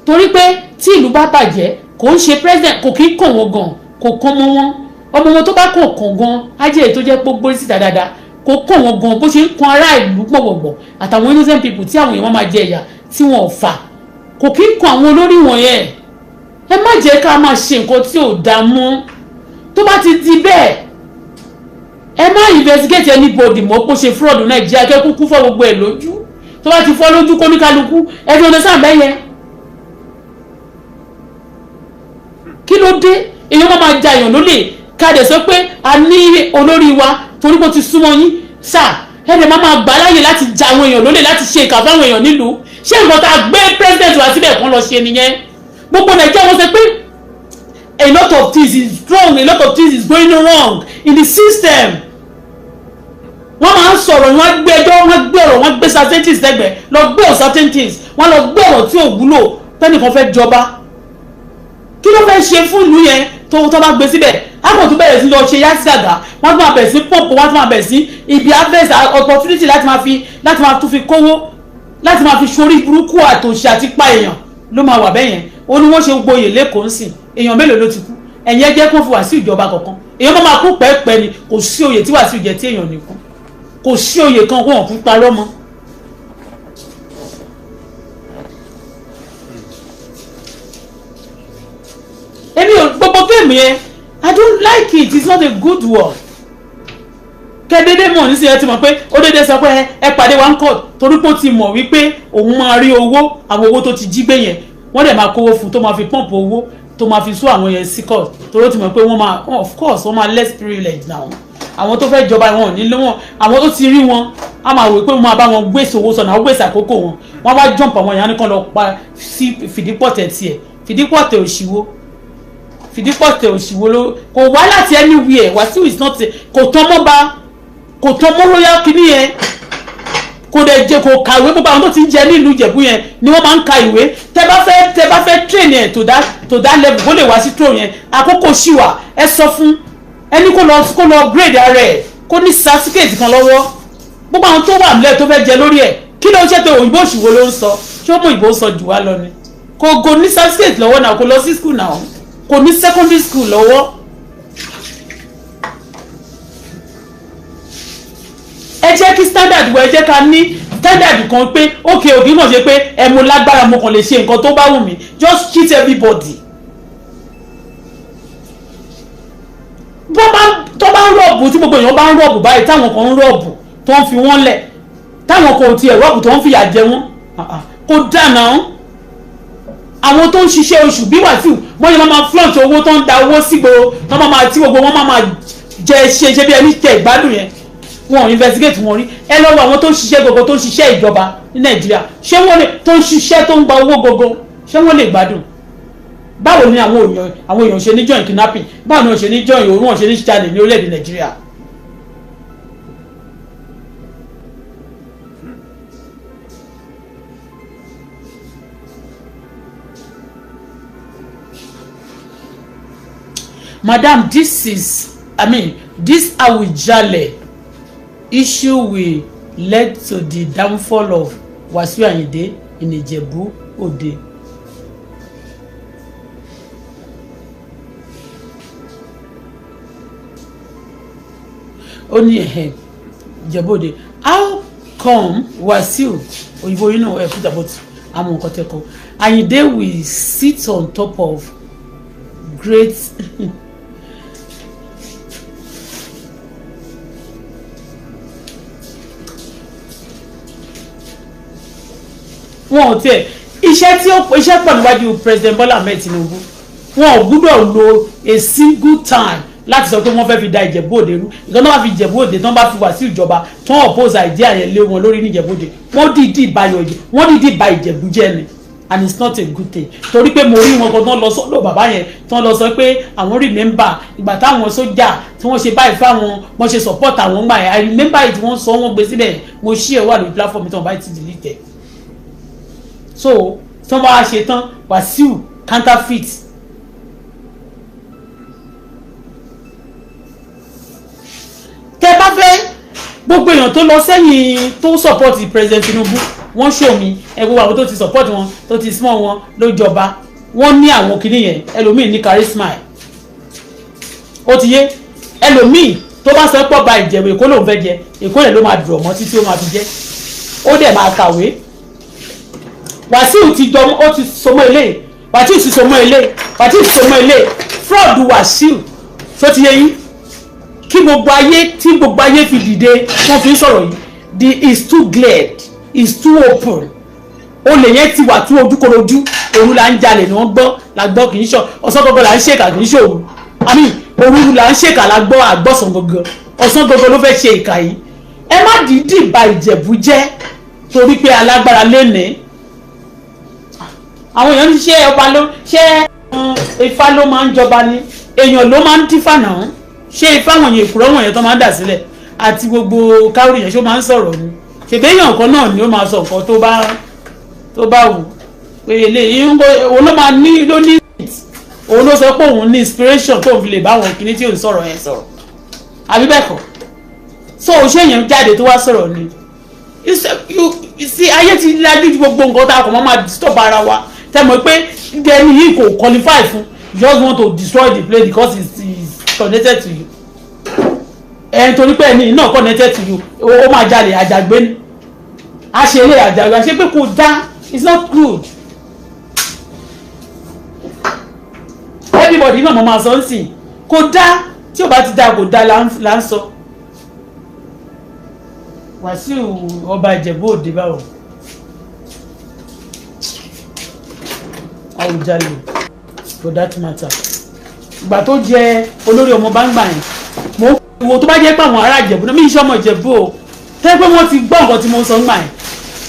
torí pé tí ìlú bá bàjẹ́, kò ń ṣe president, kò kí ń kàn wọ́n gan, kò kàn mọ́ wọn. Ọmọ wọn tó bá kàn kàn gan á jẹ́ èyí tó jẹ́ pé gbórí síta dáadáa. Kò kàn wọ́n gan bó ṣe ń kan ará ìlú gbọ̀gbọ̀gbọ̀ àtàwọn innocent people tí àwọn èèyàn máa jẹ ìyà tí wọn ò fà. Kò kí ń kan àwọn olórí wọ̀nyẹn. Ẹ má jẹ́ ká máa ṣe nǹkan tí ò dáa mọ́. Tó bá ti di bẹ́ẹ̀, ẹ má investigate anybody mọ́ kó ṣe fraud Nàìjíríà. Kẹ́kú kú fọ́ gbogbo ẹ̀ lójú. Tó bá ti fọ́ lójú kó ní kálukú, ẹ fi understand bẹ́ẹ̀ yẹn. Kí ló dé èèyàn máa máa ja èèyàn lólè? Ká dẹ̀ sọ pé a ní olórí wa torí kó ti súnmọ́ yín sáà, ẹ dẹ̀ máa máa gbà láàyè láti ja àwọn èèyàn lólè, láti ṣe ìkà fáwọn èèyàn nílùú. Ṣé nǹkan tá a gbé president wa síbẹ̀ kan lọ ṣe nìyẹn? Gbogbo Nàìjíríà, wọ́n sọ pé a lot of things is wrong, a lot of things is going wrong in the system. Wọ́n máa ń sọ̀rọ̀, wọ́n gbé ẹjọ́, wọ́n gbé ọ̀rọ̀, wọ́n gbé certainties lẹ́gbẹ̀ẹ́, lọ gbé uncertainties, wọ́n lọ gbé ọ̀rọ̀ tí ò wúlò. Tẹ́nìkan fẹ́ jọba, kí ló fẹ́ ṣe fún ìlú yẹn tó bá gbé síbẹ̀? A kò tún bẹ̀rẹ̀ sí lọ ṣe yásí gàgà. Wọ́n tún máa bẹ̀rẹ̀ sí pọ̀pọ̀, wọ́n tún máa bẹ̀rẹ̀ sí ibi harvest opportunity láti máa fi, láti máa tún fi kówó, láti máa fi ṣorí burúkú àtòṣì àti pa èèyàn ló máa wà bẹ́yẹn. Ó ní wọ́n ṣe gboyè lẹ́kọ̀ọ́ ń sìn. Èèyàn mélòó ló ti kú? Ẹ̀yìn ẹ jẹ́ kó fi wá sí ìjọba kọ̀ọ̀kan, èèyàn máa máa kú pẹ́ẹ́pẹ́ ni. Kò sí oyè tí Wàsíù jẹ tí èèyàn nìkú. Kò sí oyè kan kó wọn kú parọ́ mọ́. Èmi ò gbogbo game yẹn, I don't like it. It's not a good one. Kẹ́dédé mọ̀ nísìnyí, ẹ ti mọ̀ pé ó dédé sọ pé ẹ pàdé wa ń court torí pé ó ti mọ̀ wípé òun máa rí owó, àwọn owó tó ti jí gbé yẹn. Wọ́n dẹ̀ máa kówó fún tó máa fi pump owó tó máa fi sún àwọn yẹn sí court, torí ó ti mọ̀ pé wọ́n máa, of course, wọ́n máa less privilege now. Àwọn tó fẹ́ jọba, wọn ò ní wọn. Àwọn tó ti rí wọn á máa wò pé wọ́n máa bá wọn gbèsè owó sọ̀nà, àwọn gbèsè àkókò wọn. Wọ́n wá jump àwọn èèyàn nìkan lọ pa sí fìdípọ̀tẹ̀ tiẹ̀. Fìdípọ̀tẹ̀ òṣìwò, fìdípọ̀tẹ̀ òṣìwò ló kò wá láti anywhere. Wàsíù is not, kò tán mọ́ ba, kò tán mọ́ royal kìíní yẹn, kò dẹ̀ jẹ, kò kàwé. Gbogbo àwọn tó ti ń jẹ nílùú Ìjẹ̀bú yẹn ni wọ́n máa ń ka ìwé. Tẹ bá fẹ́ train ẹ̀ to that level, kó lè wá sí throne yẹn, àkókò ṣì wà. Ẹ sọ fún ẹni kó lọ grade ara ẹ̀, kó ní certificate kan lọ́wọ́. Gbogbo àwọn tó wà nílẹ̀ tó fẹ́ jẹ lórí ẹ̀, kí ló ń ṣe tó òyìnbó òṣìwò ló ń sọ? Ṣé ó mú òyìnbó sọ jù wá lọ ni? Kò ní certificate lọ́wọ́ náà, kò lọ sí school náà, kò ní secondary school lọ́wọ́. Ẹ jẹ́ kí standard wọ, ẹ jẹ́ ká ní standard kan pé ókè òkè kàn ṣe pé ẹ mo lágbára, mo kàn lè ṣe nǹkan tó bá wù mí, just cheat everybody. Tó bá ń rob, tí gbogbo èèyàn bá ń rob báyìí, táwọn kan ń rob tó ń fi wọ́n lẹ̀, táwọn kan ò tiẹ̀ rob tó ń fìyà jẹ wọ́n, kò dáná. Àwọn tó ń ṣiṣẹ́ oṣù bí Wàsíù, wọ́n yẹn máa flaunt owó, tó ń da owó sígboro, tó máa tí gbogbo wọn máa jẹ ṣe ṣe bí ẹni jẹ ìgbádùn yẹn, wọn ò investigate wọn rí. Ẹ lọ́wọ́ àwọn tó ń ṣiṣẹ́ gbogbo, tó ń ṣiṣẹ́ ìjọba ní Nàìjíríà, ṣé wọ́n lè, tó ń ṣiṣẹ́, tó ń gba owó gbogbo, ṣé wọ́n lè gbádùn? Báwo ni àwọn èèyàn ṣe ní join kidnapping? Báwo ni wọ́n ṣe ní join òru, wọ́n ṣe ní jalè ní orílẹ̀-èdè Nàìjíríà? Madam, this is, I mean, this Awujale issue will lead to the downfall of Wasiu Ayinde in Ijebu Ode. Ó ní ẹ̀hẹ̀ Ìjẹ̀bú Òde. How come Wasiu òyìnbó yìí náà ẹ̀ put about àwọn nǹkan tẹ́kọ̀ọ́ Ayinde will sit on top of great. Wọn ò tiẹ̀ iṣẹ́ tí ó iṣẹ́ pọ̀ níwájú President Bola Ahmed Tinubu. Wọn ò gbúdọ̀ lo a single time láti sọ pé wọ́n fẹ́ fi da Ìjẹ̀bú Òde rú. Ìkan tó bá fi Ìjẹ̀bú Òde, tó bá fi wá sí ìjọba, tó ń oppose idea yẹn lé wọn lórí ní Ìjẹ̀bú Òde, wọ́n dìídì ba Ìjẹ̀bú jẹ́ ni, and it's not a good thing, torí pé mo rí wọn kan tó ń lọ sọ́dọ̀ bàbá yẹn, tó ń lọ sọ pé àwọn remember ìgbà táwọn sójà tí wọ́n ṣe báyìí fáwọn, wọ́n ṣe support àwọn gbà yẹn. I remember it. Wọ́n sọ, wọ́n gbé síbẹ̀, mo ṣí ẹ̀ wà lórí platform tí wọ́n bá ti delete ẹ̀. So tí wọ́n bá ṣe tán, Wàsíù counterfeit. Tẹ bá fẹ́, gbogbo èèyàn tó lọ sẹ́yìn tó support President Tinubu, wọ́n ṣò mí. Ẹ gbogbo àwọn tó ti support wọn, tó ti small wọn ló jọba, wọ́n ní àwọn kinní yẹn. Ẹlòmíì ní charisma ẹ̀, ó ti yé. Ẹlòmíì tó bá sọ pọ̀ ba Ìjẹ̀bú, Èkó lòún fẹ́ jẹ, Èkó yẹn ló máa dùrọ̀ mọ́ títí ó máa fi jẹ́. Ó dẹ̀ máa kàwé. Wàsíù ti jọ, ó ti sọmọ ilé, Wàsíù ti sọmọ ilé, Wàsíù ti sọmọ ilé. Fraud Wàsíù tó ti yé yín, kí gbogbo ayé, tí gbogbo ayé fi dìde, wọ́n fi ń sọ̀rọ̀ yìí, the is too glared, is too open. Olè yẹn ti wà tú ojúkorojú. Òru là ń jalè ni wọ́n gbọ́ la gbọ́, kì í ṣọ ọ̀sán gangan là ń ṣèkà, kì í ṣe òru. Àmì òru là ń ṣèkà la gbọ́, àgbọ̀sán gangan, ọ̀sán gangan ló fẹ́ ṣe ìkà yìí. Ẹ má dìídì ba Ìjẹ̀bú jẹ́ torí pé alágbára lénìí. Àwọn èèyàn ní ṣé ọba ló ṣé Ifá ló máa ń jọba ni? Èèyàn ló máa ń dífà náà. Ṣé Ifá wọ̀nyẹn, ìkúrọ̀ wọ̀nyẹn tó máa ń dà sílẹ̀ àti gbogbo káwùrì yẹn, ṣó máa ń sọ̀rọ̀ ni? Ṣèbí èèyàn kan náà ni ó máa sọ nǹkan tó bá wù pé eléyìí òun ló máa ní, ló ní, òun ló sọ pé òun ní inspiration tó fi lè bá àwọn kinní tí òun sọ̀rọ̀ yẹn sọ̀rọ̀, àbí bẹ́ẹ̀ kọ́? So ṣé èèyàn jáde tó wá sọ̀rọ̀ ni? You see, ayé ti lajú ju gbogbo nǹkan tá a kò máa máa disturb ara wa. Tẹ́ mọ̀ pé ẹni yìí kò qualify fún, you just want to destroy the place because it's connected to you. Ẹni torí pé ẹni náà connected to you, ó máa jalè àjàgbé ni, a ṣe eré àjàgbé, a ṣe pé kò dá. It's not good. Everybody náà mo máa sọ ń sìn, kò dá. Tí ò bá ti dá, kò dá là ń sọ. Wàsíù ọba Ìjẹ̀bú Òde, báwo Àwùjalè for that matter, ìgbà tó jẹ olórí ọmọ bá ń gbà yẹn, mo wo tó bá jẹ́ pé àwọn ará Ìjẹ̀bú náà, mí iṣẹ́ ọmọ Ìjẹ̀bú o, tẹ́ pé wọ́n ti gbọ́ nǹkan tí mo sọ ń gbà yẹn,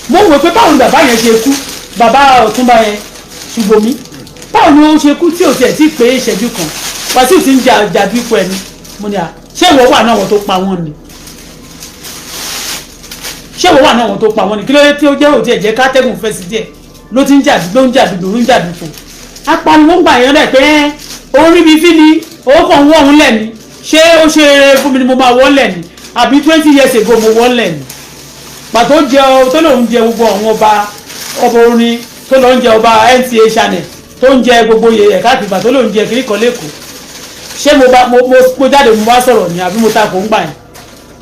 mo wò pé báwo ni bàbá yẹn ṣe kú, bàbá Ọ̀túnba yẹn Ṣùbọ́mi, báwo ni ó ṣe kú tí ò tiẹ̀ tí pé ìṣẹ́jú kan, Wàsíù ti ń jà jàbí ipò ẹni. Mo ní à, ṣé ìwọ wà náà wọn tó pa wọ́n ni? Ṣé ìwọ wà náà wọn tó pa wọ́n ni? Kí ló dé tí ó jẹ́ òtí ẹ̀jẹ̀ kátẹ́gùn fẹ́ sí díẹ̀ ló ti ń jà, ló ń jà dùdú, ló ń jà dùfò? Apariwo ń gbà yẹn rẹ̀ pé orí mi fi ni owó kan wọ́ òun lẹ̀ ni. Ṣé ó ṣe eré fún mi ni mo máa wọ́ lẹ̀ ni? Àbí 20 years ago mo wọ́ lẹ̀ ni? Pàtó jẹ tó lòun jẹ gbogbo àwọn ọba, ọba orin tó lọ ń jẹ, ọba NTA channel tó ń jẹ, gbogbo yẹ ẹ̀ka àtìgbà tó lòun jẹ kiri kan lẹ́kọ̀ọ́, ṣé mo bá mo jáde, mo bá sọ̀rọ̀ ni, àbí mo takò ń gbà yẹn?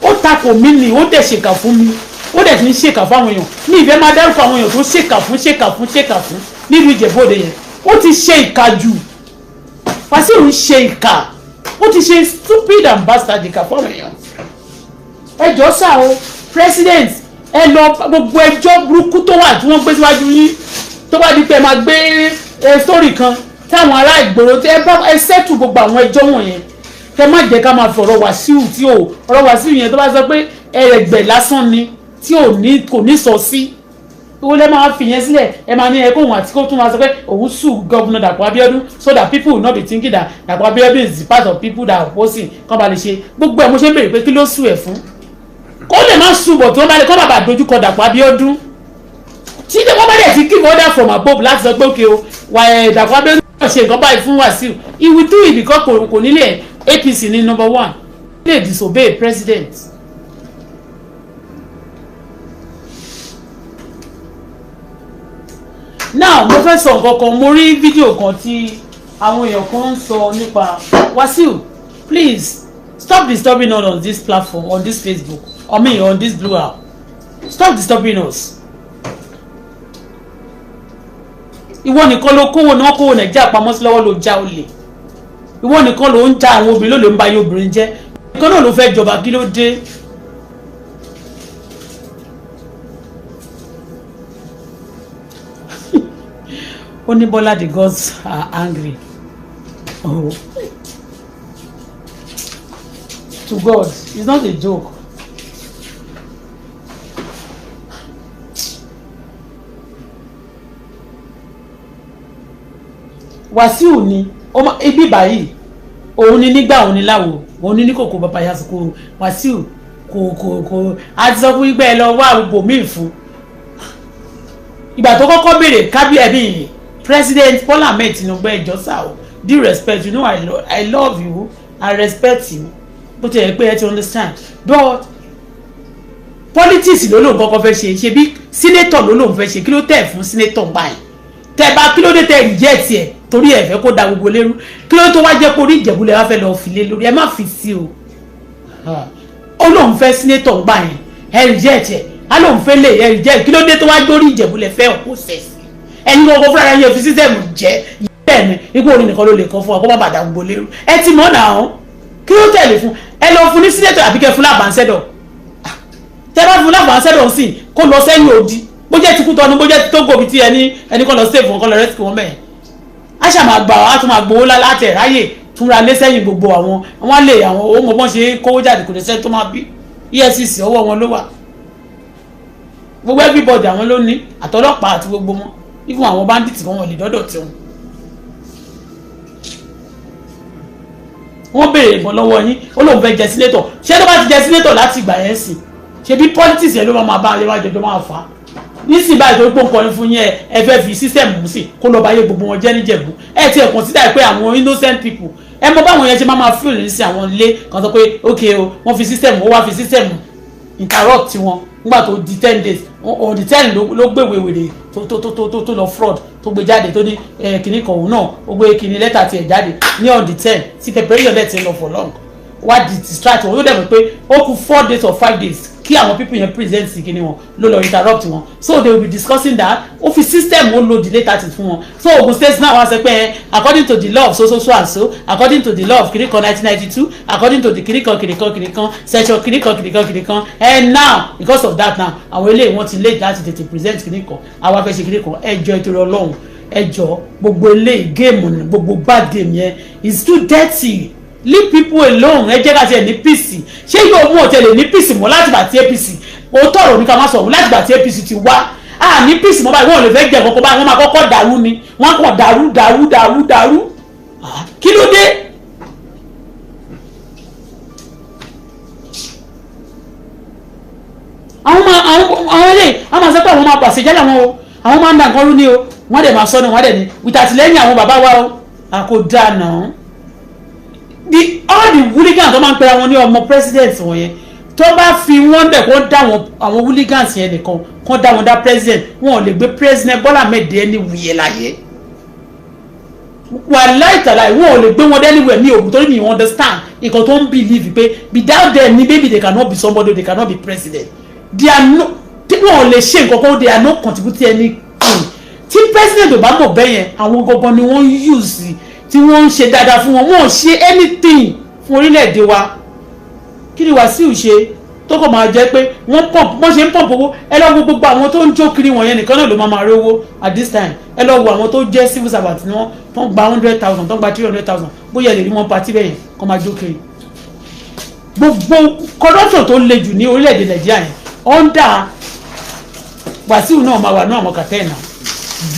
Ó takò mí ni, ó dẹ̀ ṣèkà fún mi, ó dẹ̀ ti ń ṣèkà fún àwọn èèyàn. Mi ìfẹ́ máa dárúkọ àwọn èèyàn tó ṣèkà fún, ṣèkà fún, ṣèkà fún nílùú Ìjẹ̀bú Òde yẹn. Ó ti ṣe ìkà jù. Wàsíù ń ṣe ìkà. Ó ti ṣe stupid and bastard ìkà fún èèyàn. Ẹ jọ sá o, president, ẹ lọ gbogbo ẹjọ́ burúkú tó wà tí wọ́n gbé síwájú yín, tó bá di pé ẹ máa gbé story kan táwọn ará ìgboro, ẹ bá ẹ settle gbogbo àwọn ẹjọ́ wọ̀nyẹn. Kẹ má jẹ́ ká máa fi ọ̀rọ̀ Wàsíù tí ò, ọ̀rọ̀ Wàsíù yẹn tó bá sọ pé ẹrẹ̀gbẹ̀ lásán ni tí ò ní, kò ní sọ sí owó lẹ́, máa fi yẹn sílẹ̀. Ẹ máa ní ẹ kóhun àti kó tún máa sọ pé òun sue Governor Dàpọ̀ Abíọ́dún so that people will not be thinking that Dàpọ̀ Abíọ́dún is the part of people that are opposing. Kán ba lè ṣe gbogbo ẹ̀. Mo ṣe ń béèrè pé kí ló sue ẹ̀ fún? Kó lè má sue bọ̀ tí wọ́n bá lè kọ́ bàbà dojúkọ Dàpọ̀ Abíọ́dún, tí wọ́n bá dẹ̀ ti give order from above láti sọ pé okay o, wà ẹ̀ Dàpọ̀ Abíọ́dún náà ṣe nǹkan báyìí fún Wàsíù, he will do it because kò nílẹ̀. APC ní number one lè disobey president. Now, mo fẹ́ sọ nǹkan kan. Mo rí fídíò kan tí àwọn èèyàn kan ń sọ nípa Wàsíù. Please stop disturbing us on this platform, on this Facebook, I mean on this blue app. Stop disturbing us. Ìwọ nìkan ló kówó náà, kówó Nàìjíríà pamọ́ sí lọ́wọ́, ló já olè. Ìwọ nìkan ló ń já àwọn obìnrin, ló lè ń ba ayé obìnrin jẹ́. Nìkan náà ló fẹ́ jọba. Kí ló dé? Ó ní Bọ́lá, the gods are angry. Oh, to God, it's not a joke. Wàsíù ni ibi báyìí, òun ni nígbà, òun ni láwo, òun ni ní kòkó bàbá yasoko. Wàsíù kò a ti sọ fún yín pé ẹ lọ wá bòmíì fún. Ìgbà tó kọ́kọ́ béèrè kábíyèmí, President Bola Ahmed Tinubu, ẹjọ́ sá o, due respect, you know I love you, I respect you, bó ti yẹ pé ẹ ti understand, but politics ló lóun kọ́kọ́ fẹ́ ṣe. Ṣe bí senator ló lóun fẹ́ ṣe, kí ló tẹ̀ fún senator báyìí? Tẹ bá, kí ló dé tẹ reject ẹ? Torí ẹ fẹ́ kó da gbogbo lérú. Kí ló tó wá jẹ́ pé orí Ìjẹ̀bú lẹ wá fẹ́ lọ fi lé lórí? Ẹ má fi sí o. Ó lóun fẹ́ senator gbà yẹn, ẹ reject ẹ. Á lóun fẹ́ lè, ẹ reject. Kí ló dé tó wá jórí Ìjẹ̀bú lẹ fẹ́ ọ̀pọ̀ sẹ̀sì? Ẹ̀yin gbogbo fúnra yẹn fi system jẹ́ bẹ́ẹ̀ ni. Ikú orin nìkan ló lè kọ́ fún wa kó má bàa da gbogbo lérú. Ẹ ti mọ̀ náà, kí ló tẹ̀lé fún? Ẹ lọ fún ní senator àbí kẹ́ fún l'ambassador. Tẹ́ bá fún l'ambassador sí, kó lọ sẹ́yìn odi, bó jẹ́ ti kú tọ́nu, bó jẹ́ ti Tógò, bíi ti ẹni ẹni kan lọ save wọn, kan lọ rescue wọn bẹ́ẹ̀. A ṣà máa gbà á, tún máa gbowó láti ẹ̀ ráyè túnra lé sẹ́yìn. Gbogbo àwọn wọn lè àwọn owó mọ̀ bọ́n ṣe kówó jáde, kò lè sẹ́ tó máa bí EFCC, ọwọ́ wọn ló wà. Gbogbo everybody, àwọn ló ní àtọlọ́pàá àti gbogbo wọn, even àwọn bandits kan, wọn lè dọ́dọ̀ tí wọn. Wọ́n béèrè ìbọn lọ́wọ́ yín, ó lóun fẹ́ jẹ senator. Ṣé tó bá ti jẹ senator láti ìgbà yẹn sì, ṣe bí politics yẹn ló máa bá ayé wájú máa fà á nísìnyí báyìí? Tó gbóǹkan ní fún yín, ẹ fẹ́ fi system mú sí kó lọ́ọ́ bá yé gbogbo wọn jẹ́ níjẹ̀bú. Ẹ ti ẹ̀ consider pé àwọn innocent people, ẹ mọ báwọn yẹn ṣe máa feel ní sí àwọn ilé kan sọ pé ok o, wọ́n fi system, ó wá fi system interrupt wọn nígbà tó di 10 days on the 10 ló gbèwé wèrè tó lọ fraud tó gbé jáde, tó ní kìnnì kan, òun náà ó gbé kìnnì lẹ́tà tiẹ̀ jáde ní on the 10 tí preparation dẹ̀ ti lọ for long, wá di distract wọn. Ó dẹ̀ mọ̀ pé ó kù 4 days or 5 days kí àwọn people yẹn present kìnnì wọn, ló lọ interrupt wọn. So they will be discussing that. Ó fi system, ó lo delay tactics fún wọn. So Ogun State now wá sọ pé according to the law of so so so and so, according to the law of kìnnì kan 1992, according to the kìnnì kan kìnnì kan kìnnì kan section kìnnì kan kìnnì kan kìnnì kan, and now because of that now, àwọn eléyìí wọ́n ti late láti tètè present kìnnì kan, àwa fẹ́ ṣe kìnnì kan. Ẹjọ́ ìtorí Ọlọ́run, ẹjọ́, gbogbo eléyìí game ni, gbogbo bad game yẹn is too dirty. Leave people alone. Ẹ jẹ́ ká tiẹ̀ ní peace. Ṣé yóò mú òtẹ̀lẹ̀ ní peace mọ́ láti gbà tí APC, òótọ́ ọ̀rọ̀ ní ká má sọ̀rọ̀, láti gbà tí APC ti wá, a ní peace mọ́ báyìí? Wọ́n ò lè fẹ́ jẹ́ kọ́kọ́ báyìí, wọ́n máa kọ́kọ́ dàrú ni. Wọ́n kàn dàrú dàrú dàrú dàrú. Kí ló dé? Àwọn máa àwọn eléyìí, àwọn máa sọ pé àwọn máa pàṣẹ jálẹ̀ wọn o, àwọn máa ń dà nǹkan rú ni o. Wọ́n dẹ̀ máa sọ ni, wọ́n dẹ̀ ní with àtìlẹ́yìn àwọn bàbá wa o. Àkódà náà, all the hooligans tó máa ń pera wọn ní ọmọ president wọn yẹn, tó bá fi wọ́n bẹ̀ kó dá wọn, àwọn hooligans yẹn nìkan kó dá wọn dá president, wọn ò lè gbé President Bọ́lá Ahmed anywhere láyé. Wàláì tàláì, wọn ò lè gbé wọn anywhere ní ògùn, torí mi understand nǹkan tó ń believe pé without them ni maybe they cannot be somebody, they cannot be president. They are no, wọn ò lè ṣe nǹkan kan. They are not contributing anything. Tí president ò bá mọ̀ bẹ́yẹn, àwọn gangan ni wọ́n use tí wọ́n ń ṣe dáadáa fún wọn. Wọn ò ṣe anything. Fún orílẹ̀-èdè wa, kí ni Wàsíù ṣe tó kàn máa jẹ́ pé wọ́n pump, wọ́n ṣe ń pump owó? Ẹ lọ wo gbogbo àwọn tó ń jó kiri wọ̀nyẹn nìkan náà ló máa rí owó at this time. Ẹ lọ wo àwọn tó jẹ́ civil servant ni wọ́n tó ń gba 100,000, tó ń gba 300,000, bóyá ẹ lè rí wọn party bẹ́yẹn kó máa jó kiri. Gbogbo corruption tó le jù ní orílẹ̀-èdè Nàìjíríà yẹn, under Wàsíù náà máa wà ní àwọn cartel náà,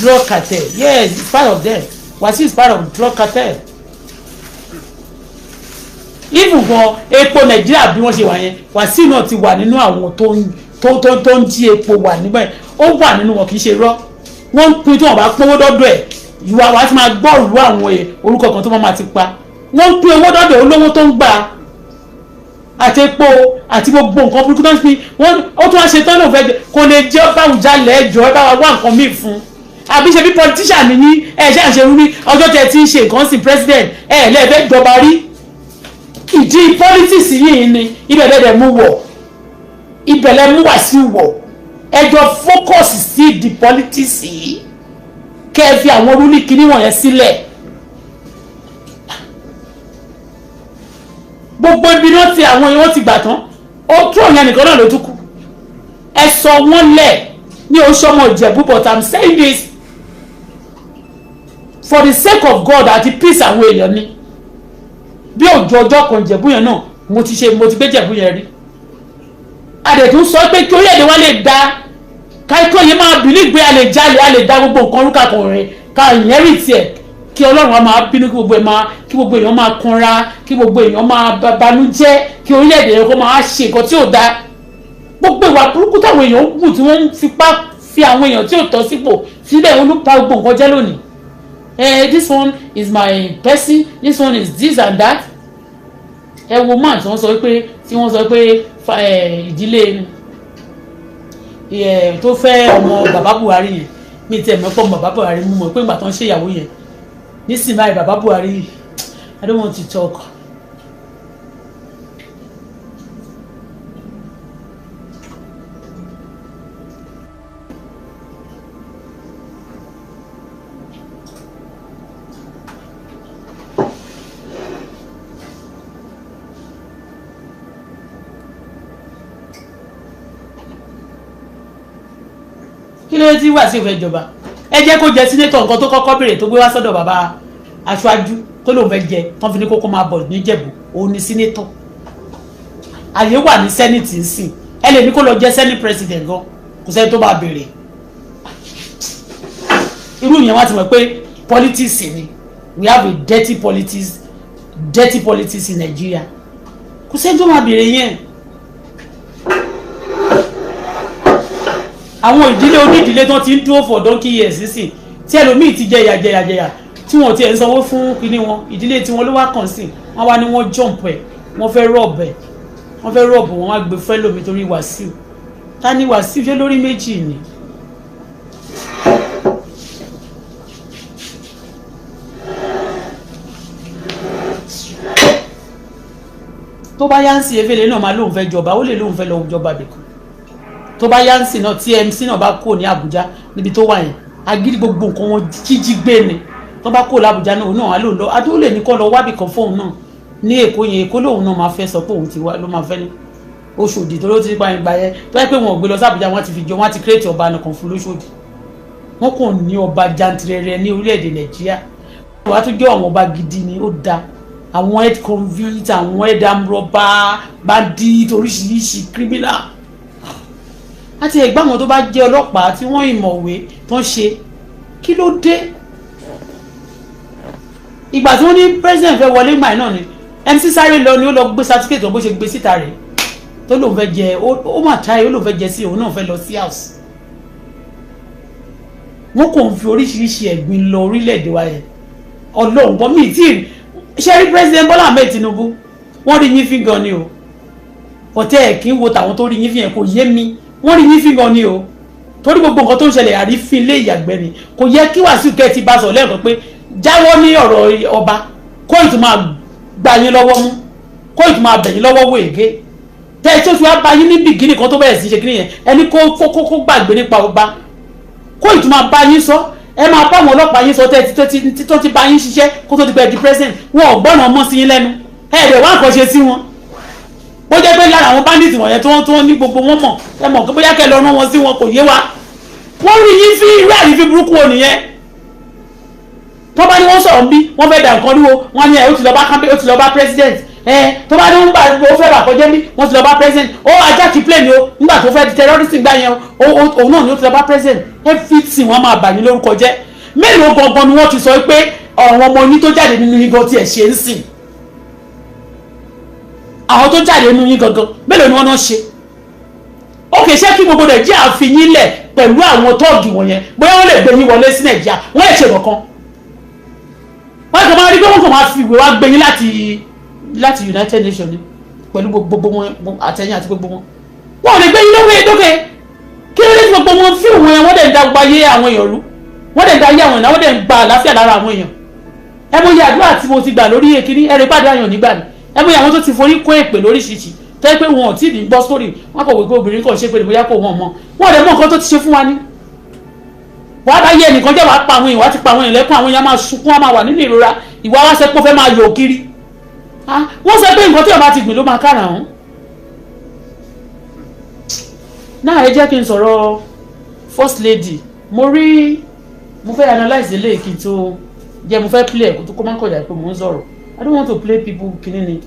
drug cartel. Yes, it's part of them. Wàsíù is part of drug cartel. Even gan epo Nàìjíríà, bí wọ́n ṣe wà yẹn, Wàsíù náà ti wà nínú àwọn tó ń jí epo wà níbẹ̀. Ó wà nínú wọn, kì í ṣe rọ́. Wọ́n ń pín tí wọ́n bá pọ́nwó dọ́dọ̀ ẹ̀. Ìwà wa ti máa gbọ́ ìlú àwọn orúkọ kan tó máa ti pa. Wọ́n ń pín owó dọ́dọ̀ olówó tó ń gbà àti epo àti gbogbo nǹkan burúkú tó ń pín. Wọ́n ó tún wá ṣe tán lóun fẹ́ jẹ, kò lè jẹ́ báwùjalẹ̀. Ẹjọ́, ẹ bá wa wá nǹkan míì fún, àbí ṣe bí politician ni ẹ ṣe àṣẹ rú ní ọjọ́ tẹ ti ń ṣe nǹkan sí president, ẹ lẹ́ẹ̀fẹ́ jọba rí. Ìdí politics yìí ni ibẹ̀ lẹ́dẹ̀ mú wọ̀, ibẹ̀ lẹ́ mú wá sí wọ̀. Ẹjọ́ focus sí ìdí politics yìí, kẹ́ ẹ fi àwọn rúlì kíní wọ̀nyẹn sílẹ̀. Gbogbo ibi náà ti àwọn wọ́n ti gbà tán, ó tún ọ̀yàn nìkan náà ló tún kù. Ẹ sọ wọ́n lẹ̀ ní oṣù ọmọ Ìjẹ̀bú, but I'm saying this for the sake of God àti peace àwọn èèyàn ni. Bí òjò ọjọ́ kan, Ìjẹ̀bú yẹn náà mo ti ṣe, mo ti gbé Ìjẹ̀bú yẹn rí. Àdètún sọ pé kí orílẹ̀-èdè wa lè da káíkó yẹn máa bìlí pé a lè jalè, a lè da gbogbo nǹkan orúkà kan rẹ̀ ká inherit ẹ̀, kí Ọlọ́run wa máa bínú, kí gbogbo ẹ̀ máa, kí gbogbo èèyàn máa kanra, kí gbogbo èèyàn máa banújẹ́, kí orílẹ̀-èdè yẹn kó máa ṣe nǹkan tí ò da. Gbogbo ìwà burúkú táwọn èèyàn ń wù, tí wọ́n ń fipá fi àwọn èèyàn tí ò tọ́ sípò síbẹ̀, olùpa gbogbo nǹkan jẹ́ lónìí. Eh, this one is my person, this one is this and that. Ẹ wo man tí wọ́n sọ pé ìdílé tó fẹ́ ọmọ bàbá Buhari yẹn, mi tiẹ̀ mọ̀ pọ̀ bàbá Buhari mú mọ̀ pé ìgbà tó ń ṣèyàwó yẹn nísìnyí báyìí, bàbá Buhari, I don't want to talk. Kí ló dé tí Wàsíù fẹ́ jọba? Ẹ jẹ́ kó jẹ senator. Nǹkan tó kọ́kọ́ béèrè tó gbé wá sọ́dọ̀ bàbá aṣáájú tó lóun fẹ́ jẹ tán fi ní kókó máa bọ̀ níjẹ̀bù, òun ni senator. Àyè wà ní senate nsìn, ẹ lè ní kó lọ jẹ senate president gan, kò sẹ́ni tó bá béèrè irú yẹn. Wá ti mọ̀ pé politics ni. We have a dirty politics, dirty politics in Nigeria. Kò sẹ́ni tó máa béèrè yẹn. Àwọn ìdílé onídìílé tó ti ń dúró for donkey years sísìn, tí ẹlòmíì ti jẹyà jẹyà jẹyà, tí wọn ti ẹ̀ ń sanwó fún kinní wọn, ìdílé tí wọn ló wá kàn sí wọn, wá ní wọ́n jump ẹ̀, wọ́n fẹ́ rob ẹ̀, wọ́n fẹ́ rob wọn, wá gbé fẹ́ lómi torí Wàsíù. Ta ni Wàsíù? Ṣé lórí méjì ni? Tó bá yá ń sin, efele náà máa lóun fẹ́ jọba, ó lè lóun fẹ́ lọ jọba bìkan. Tó bá yá ń sìn náà, tí MC náà bá kó ní Àbújá níbi tó wà yẹn, agídí gbogbo nǹkan wọn jíjí gbé ni. Tó bá kó l'Àbújá náà, òun náà á lò lọ adó lè ní kó lọ wábì kan fóun náà ní Èkó yẹn. Èkó lòun náà máa fẹ́ sọ pé òun ti wá ló máa fẹ́ ní Òṣòdì tó ló ti pa ìgbà yẹn. Tó yẹ pé wọn ò gbé lọ sí Àbújá, wọn ti fi jọ, wọn ti create ọba nìkan fún lóṣòdì. Wọn kò ní ọba jantirẹrẹ ní orílẹ̀-èdè Nàìjíríà. Wàá tún jẹ́ àwọn ọba gidi ni ó da àwọn head convict, àwọn head armed robber, bandit, oríṣiríṣi criminal àti ẹ̀gbọ́n àwọn tó bá jẹ́ ọlọ́pàá tí wọ́n ìmọ̀wé tó ń ṣe. Kí ló dé? Ìgbà tí wọ́n ní president fẹ́ wọlé gbà náà ni MC sáré lọ ni ó lọ gbé certificate wọn. Bó ṣe gbé síta rẹ̀ tó lóun fẹ́ jẹ, ó mà táyé, ó lóun fẹ́ jẹ sí, òun náà fẹ́ lọ sí house. Wọ́n kò ń fi oríṣiríṣi ẹ̀gbin lọ orílẹ̀-èdè wa yẹn. Ọlọ́run bọ́ mi tí ṣe rí President Bọ́lá Ahmed Tinubu, wọ́n rí yín fín gan ni o. Ọ̀tẹ́ ẹ̀ kí n wo tàwọn tó rí yín fín yẹn, kò yé mi. Wọ́n rí yín fín gan ni o, torí gbogbo nǹkan tó ń ṣẹlẹ̀, àrífín ilé ìyàgbẹ́ ni. Kò yẹ kí Wàsíù kẹ́ ti bá sọ lẹ́ẹ̀kan pé jáwọ́ ní ọ̀rọ̀ ọba, kó ìtún máa gba yín lọ́wọ́ mú, kó ìtún máa bẹ̀ yín lọ́wọ́ wò ègé tẹ́ ẹ tó fi wá bá yín ní bìgínì kan tó bẹ̀rẹ̀ sí ṣe kí nìyẹn. Ẹni kó gbàgbé nípa ọba, kó ìtún máa bá yín sọ. Ẹ máa bá àwọn ọlọ́pàá yín sọ tẹ́ tó ti bá yín ṣiṣẹ́ kó tó ti gbẹ di president. Wọn ò gbọ́nà ọmọ sí yín lẹ́nu. Ẹ̀ẹ́dẹ̀ wá nǹkan ṣe sí wọn. Bó jẹ́ pé lára àwọn bandits wọ̀nyẹn tí wọ́n ní gbogbo wọn mọ̀, ẹ mọ̀ pé bóyá kẹ́ lọ rán wọn sí wọn, kò yé wa. Wọ́n rí yín fí irú àrífín burúkú wo nìyẹn? Tó bá ní wọ́n sọ̀rọ̀ bí wọ́n fẹ́ dà nǹkan dúró, wọ́n ní ẹ̀ ó ti lọ bá campaign, ó ti lọ bá president. Ẹ tó bá ní wọ́n gbà ó fẹ́ bà kọjá bí wọ́n ti lọ bá president, ó ajá ti plane o nígbà tó fẹ́ di terrorist gbà yẹn, òun náà ni ó ti lọ bá president. Everything wọ́n máa bà ní lórúkọ jẹ́. Mélòó gangan ni wọ́n ti sọ pé ọ̀rọ̀ ọmọ yín tó jáde nínú yín gan tiẹ̀ ṣe ń sìn? Àwọn tó jáde nínú yín gangan, mélòó ni wọ́n náà ṣe? Ó kè ṣé kí gbogbo Nàìjíríà fi yín lẹ̀ pẹ̀lú àwọn tọ́ọ̀gì wọ̀nyẹn, bóyá wọ́n lè gbé yín wọlé sí Nàìjíríà, wọ́n lè ṣe kankan. Wọ́n kàn máa rí pé wọ́n kàn máa fi ìwé wá gbé yín láti United Nations ni pẹ̀lú gbogbo wọn àtẹ̀yìn àti gbogbo wọn. Wọn ò lè gbé yín lókè lókè. Kí ló dé tí gbogbo wọn fíìmù yẹn, wọ́n dẹ̀ ń da gbogbo ayé àwọn èèyàn rú, wọ́n dẹ̀ ń da ayé àwọn èèyàn, wọ́n dẹ̀ ń gba àlàáfíà lára àwọn èèyàn? Ẹ mọ̀ iye àdúrà tí mo ti gbà lórí èkíní, ẹ rí pàdé àyàn nígbà ni. Ẹ mọ̀ iye àwọn tó ti forí kó èpè lóríṣiríṣi, tó yẹ pé wọn ò tí ì ní gbọ́ sórí wọn, kò wí pé obìnrin kàn ṣe pé bóyá kò wọ́n mọ̀, wọn ò dẹ̀ mọ̀ nǹkan tó ti ṣe fún wa ní. Wàá bá yé ẹnìkan jẹ́, wàá pa àwọn èèyàn, wàá ti pa àwọn èèyàn lẹ́kún, àwọn èèyàn máa sunkún, wọ́n máa wà nínú ìrora. Ìwà wá sẹ́ pé ó fẹ́ máa yọ̀ kiri. Wọ́n sọ pé nǹkan tí ọba ti gbìn ló máa kára ọ̀hún. Náà ẹ jẹ́ kí n sọ̀rọ̀ first lady. Mo rí, mo fẹ́ analyse eléyìí kí n tó jẹ́, mo fẹ́ play ẹ̀kú tó kó má kọjá pé mo ń sọ̀rọ̀. I don't want to play people kìíní ni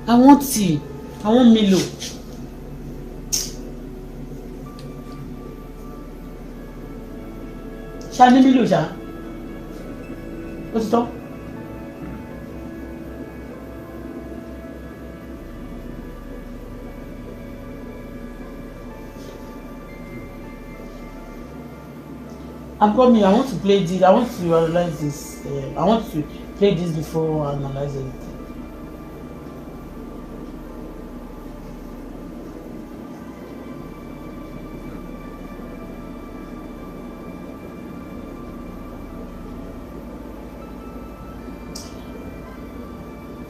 àwọn tí àwọn Milo. Ṣá ní Milo ṣá, ó ti tán. I'm coming. I want to play this. I want to analyze this. I want to play this before I analyze anything.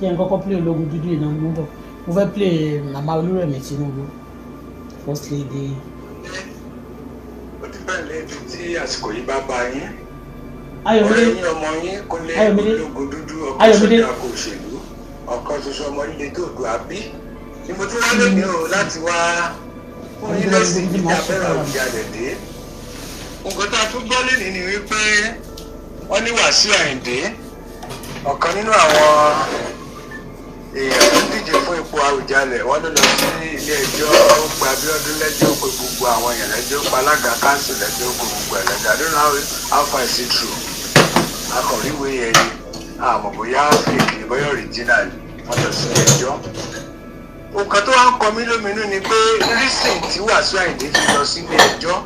Jẹ́ n kọ́kọ́ play ológun dúdú iná mú bọ̀. Mo fẹ́ play màmá Olúrẹ̀mí Tinubu, first lady. Ó ti bẹ́ẹ̀ lébi tí àsìkò yìí bá bá yín. Ayọ̀mídé. Ọ̀rẹ́ yín, ọmọ yín Kúnlé Ayọ̀mídé. Ológun dúdú, ọkọ̀ Ayọ̀mídé. sójà kò òṣèlú, ọ̀kan ṣoṣo ọmọ líle tó dùn àbí ni mo tún wá lónìí o láti wá fún yín lẹ́sìn ìjà fẹ́ràn Àwùjalẹ̀ dé. Nǹkan tá a tún gbọ́ lénìí ni wípé wọ́n ní Wàsíù Àyìndé, ọ̀kan nínú àwọn èèyàn tó ń díje fún ipò Àwùjalẹ̀, wọ́n ló lọ sí ilé ẹjọ́, ó gba Abíọ́dún lẹ́jọ́, ó pe gbogbo àwọn èèyàn lẹ́jọ́, ó pa alága káńsù lẹ́jọ́, ó pe gbogbo ẹ̀ lẹ́jọ́. I don't know how far is it true. Akọ̀ríwé yẹn ni àmọ́ bóyá fake ni, bóyá original ni, wọ́n lọ sí ilé ẹjọ́. Nǹkan tó wá ń kọ mí lóminú ni pé reason tí Wàsíù Àyìndé fi lọ sí ilé ẹjọ́.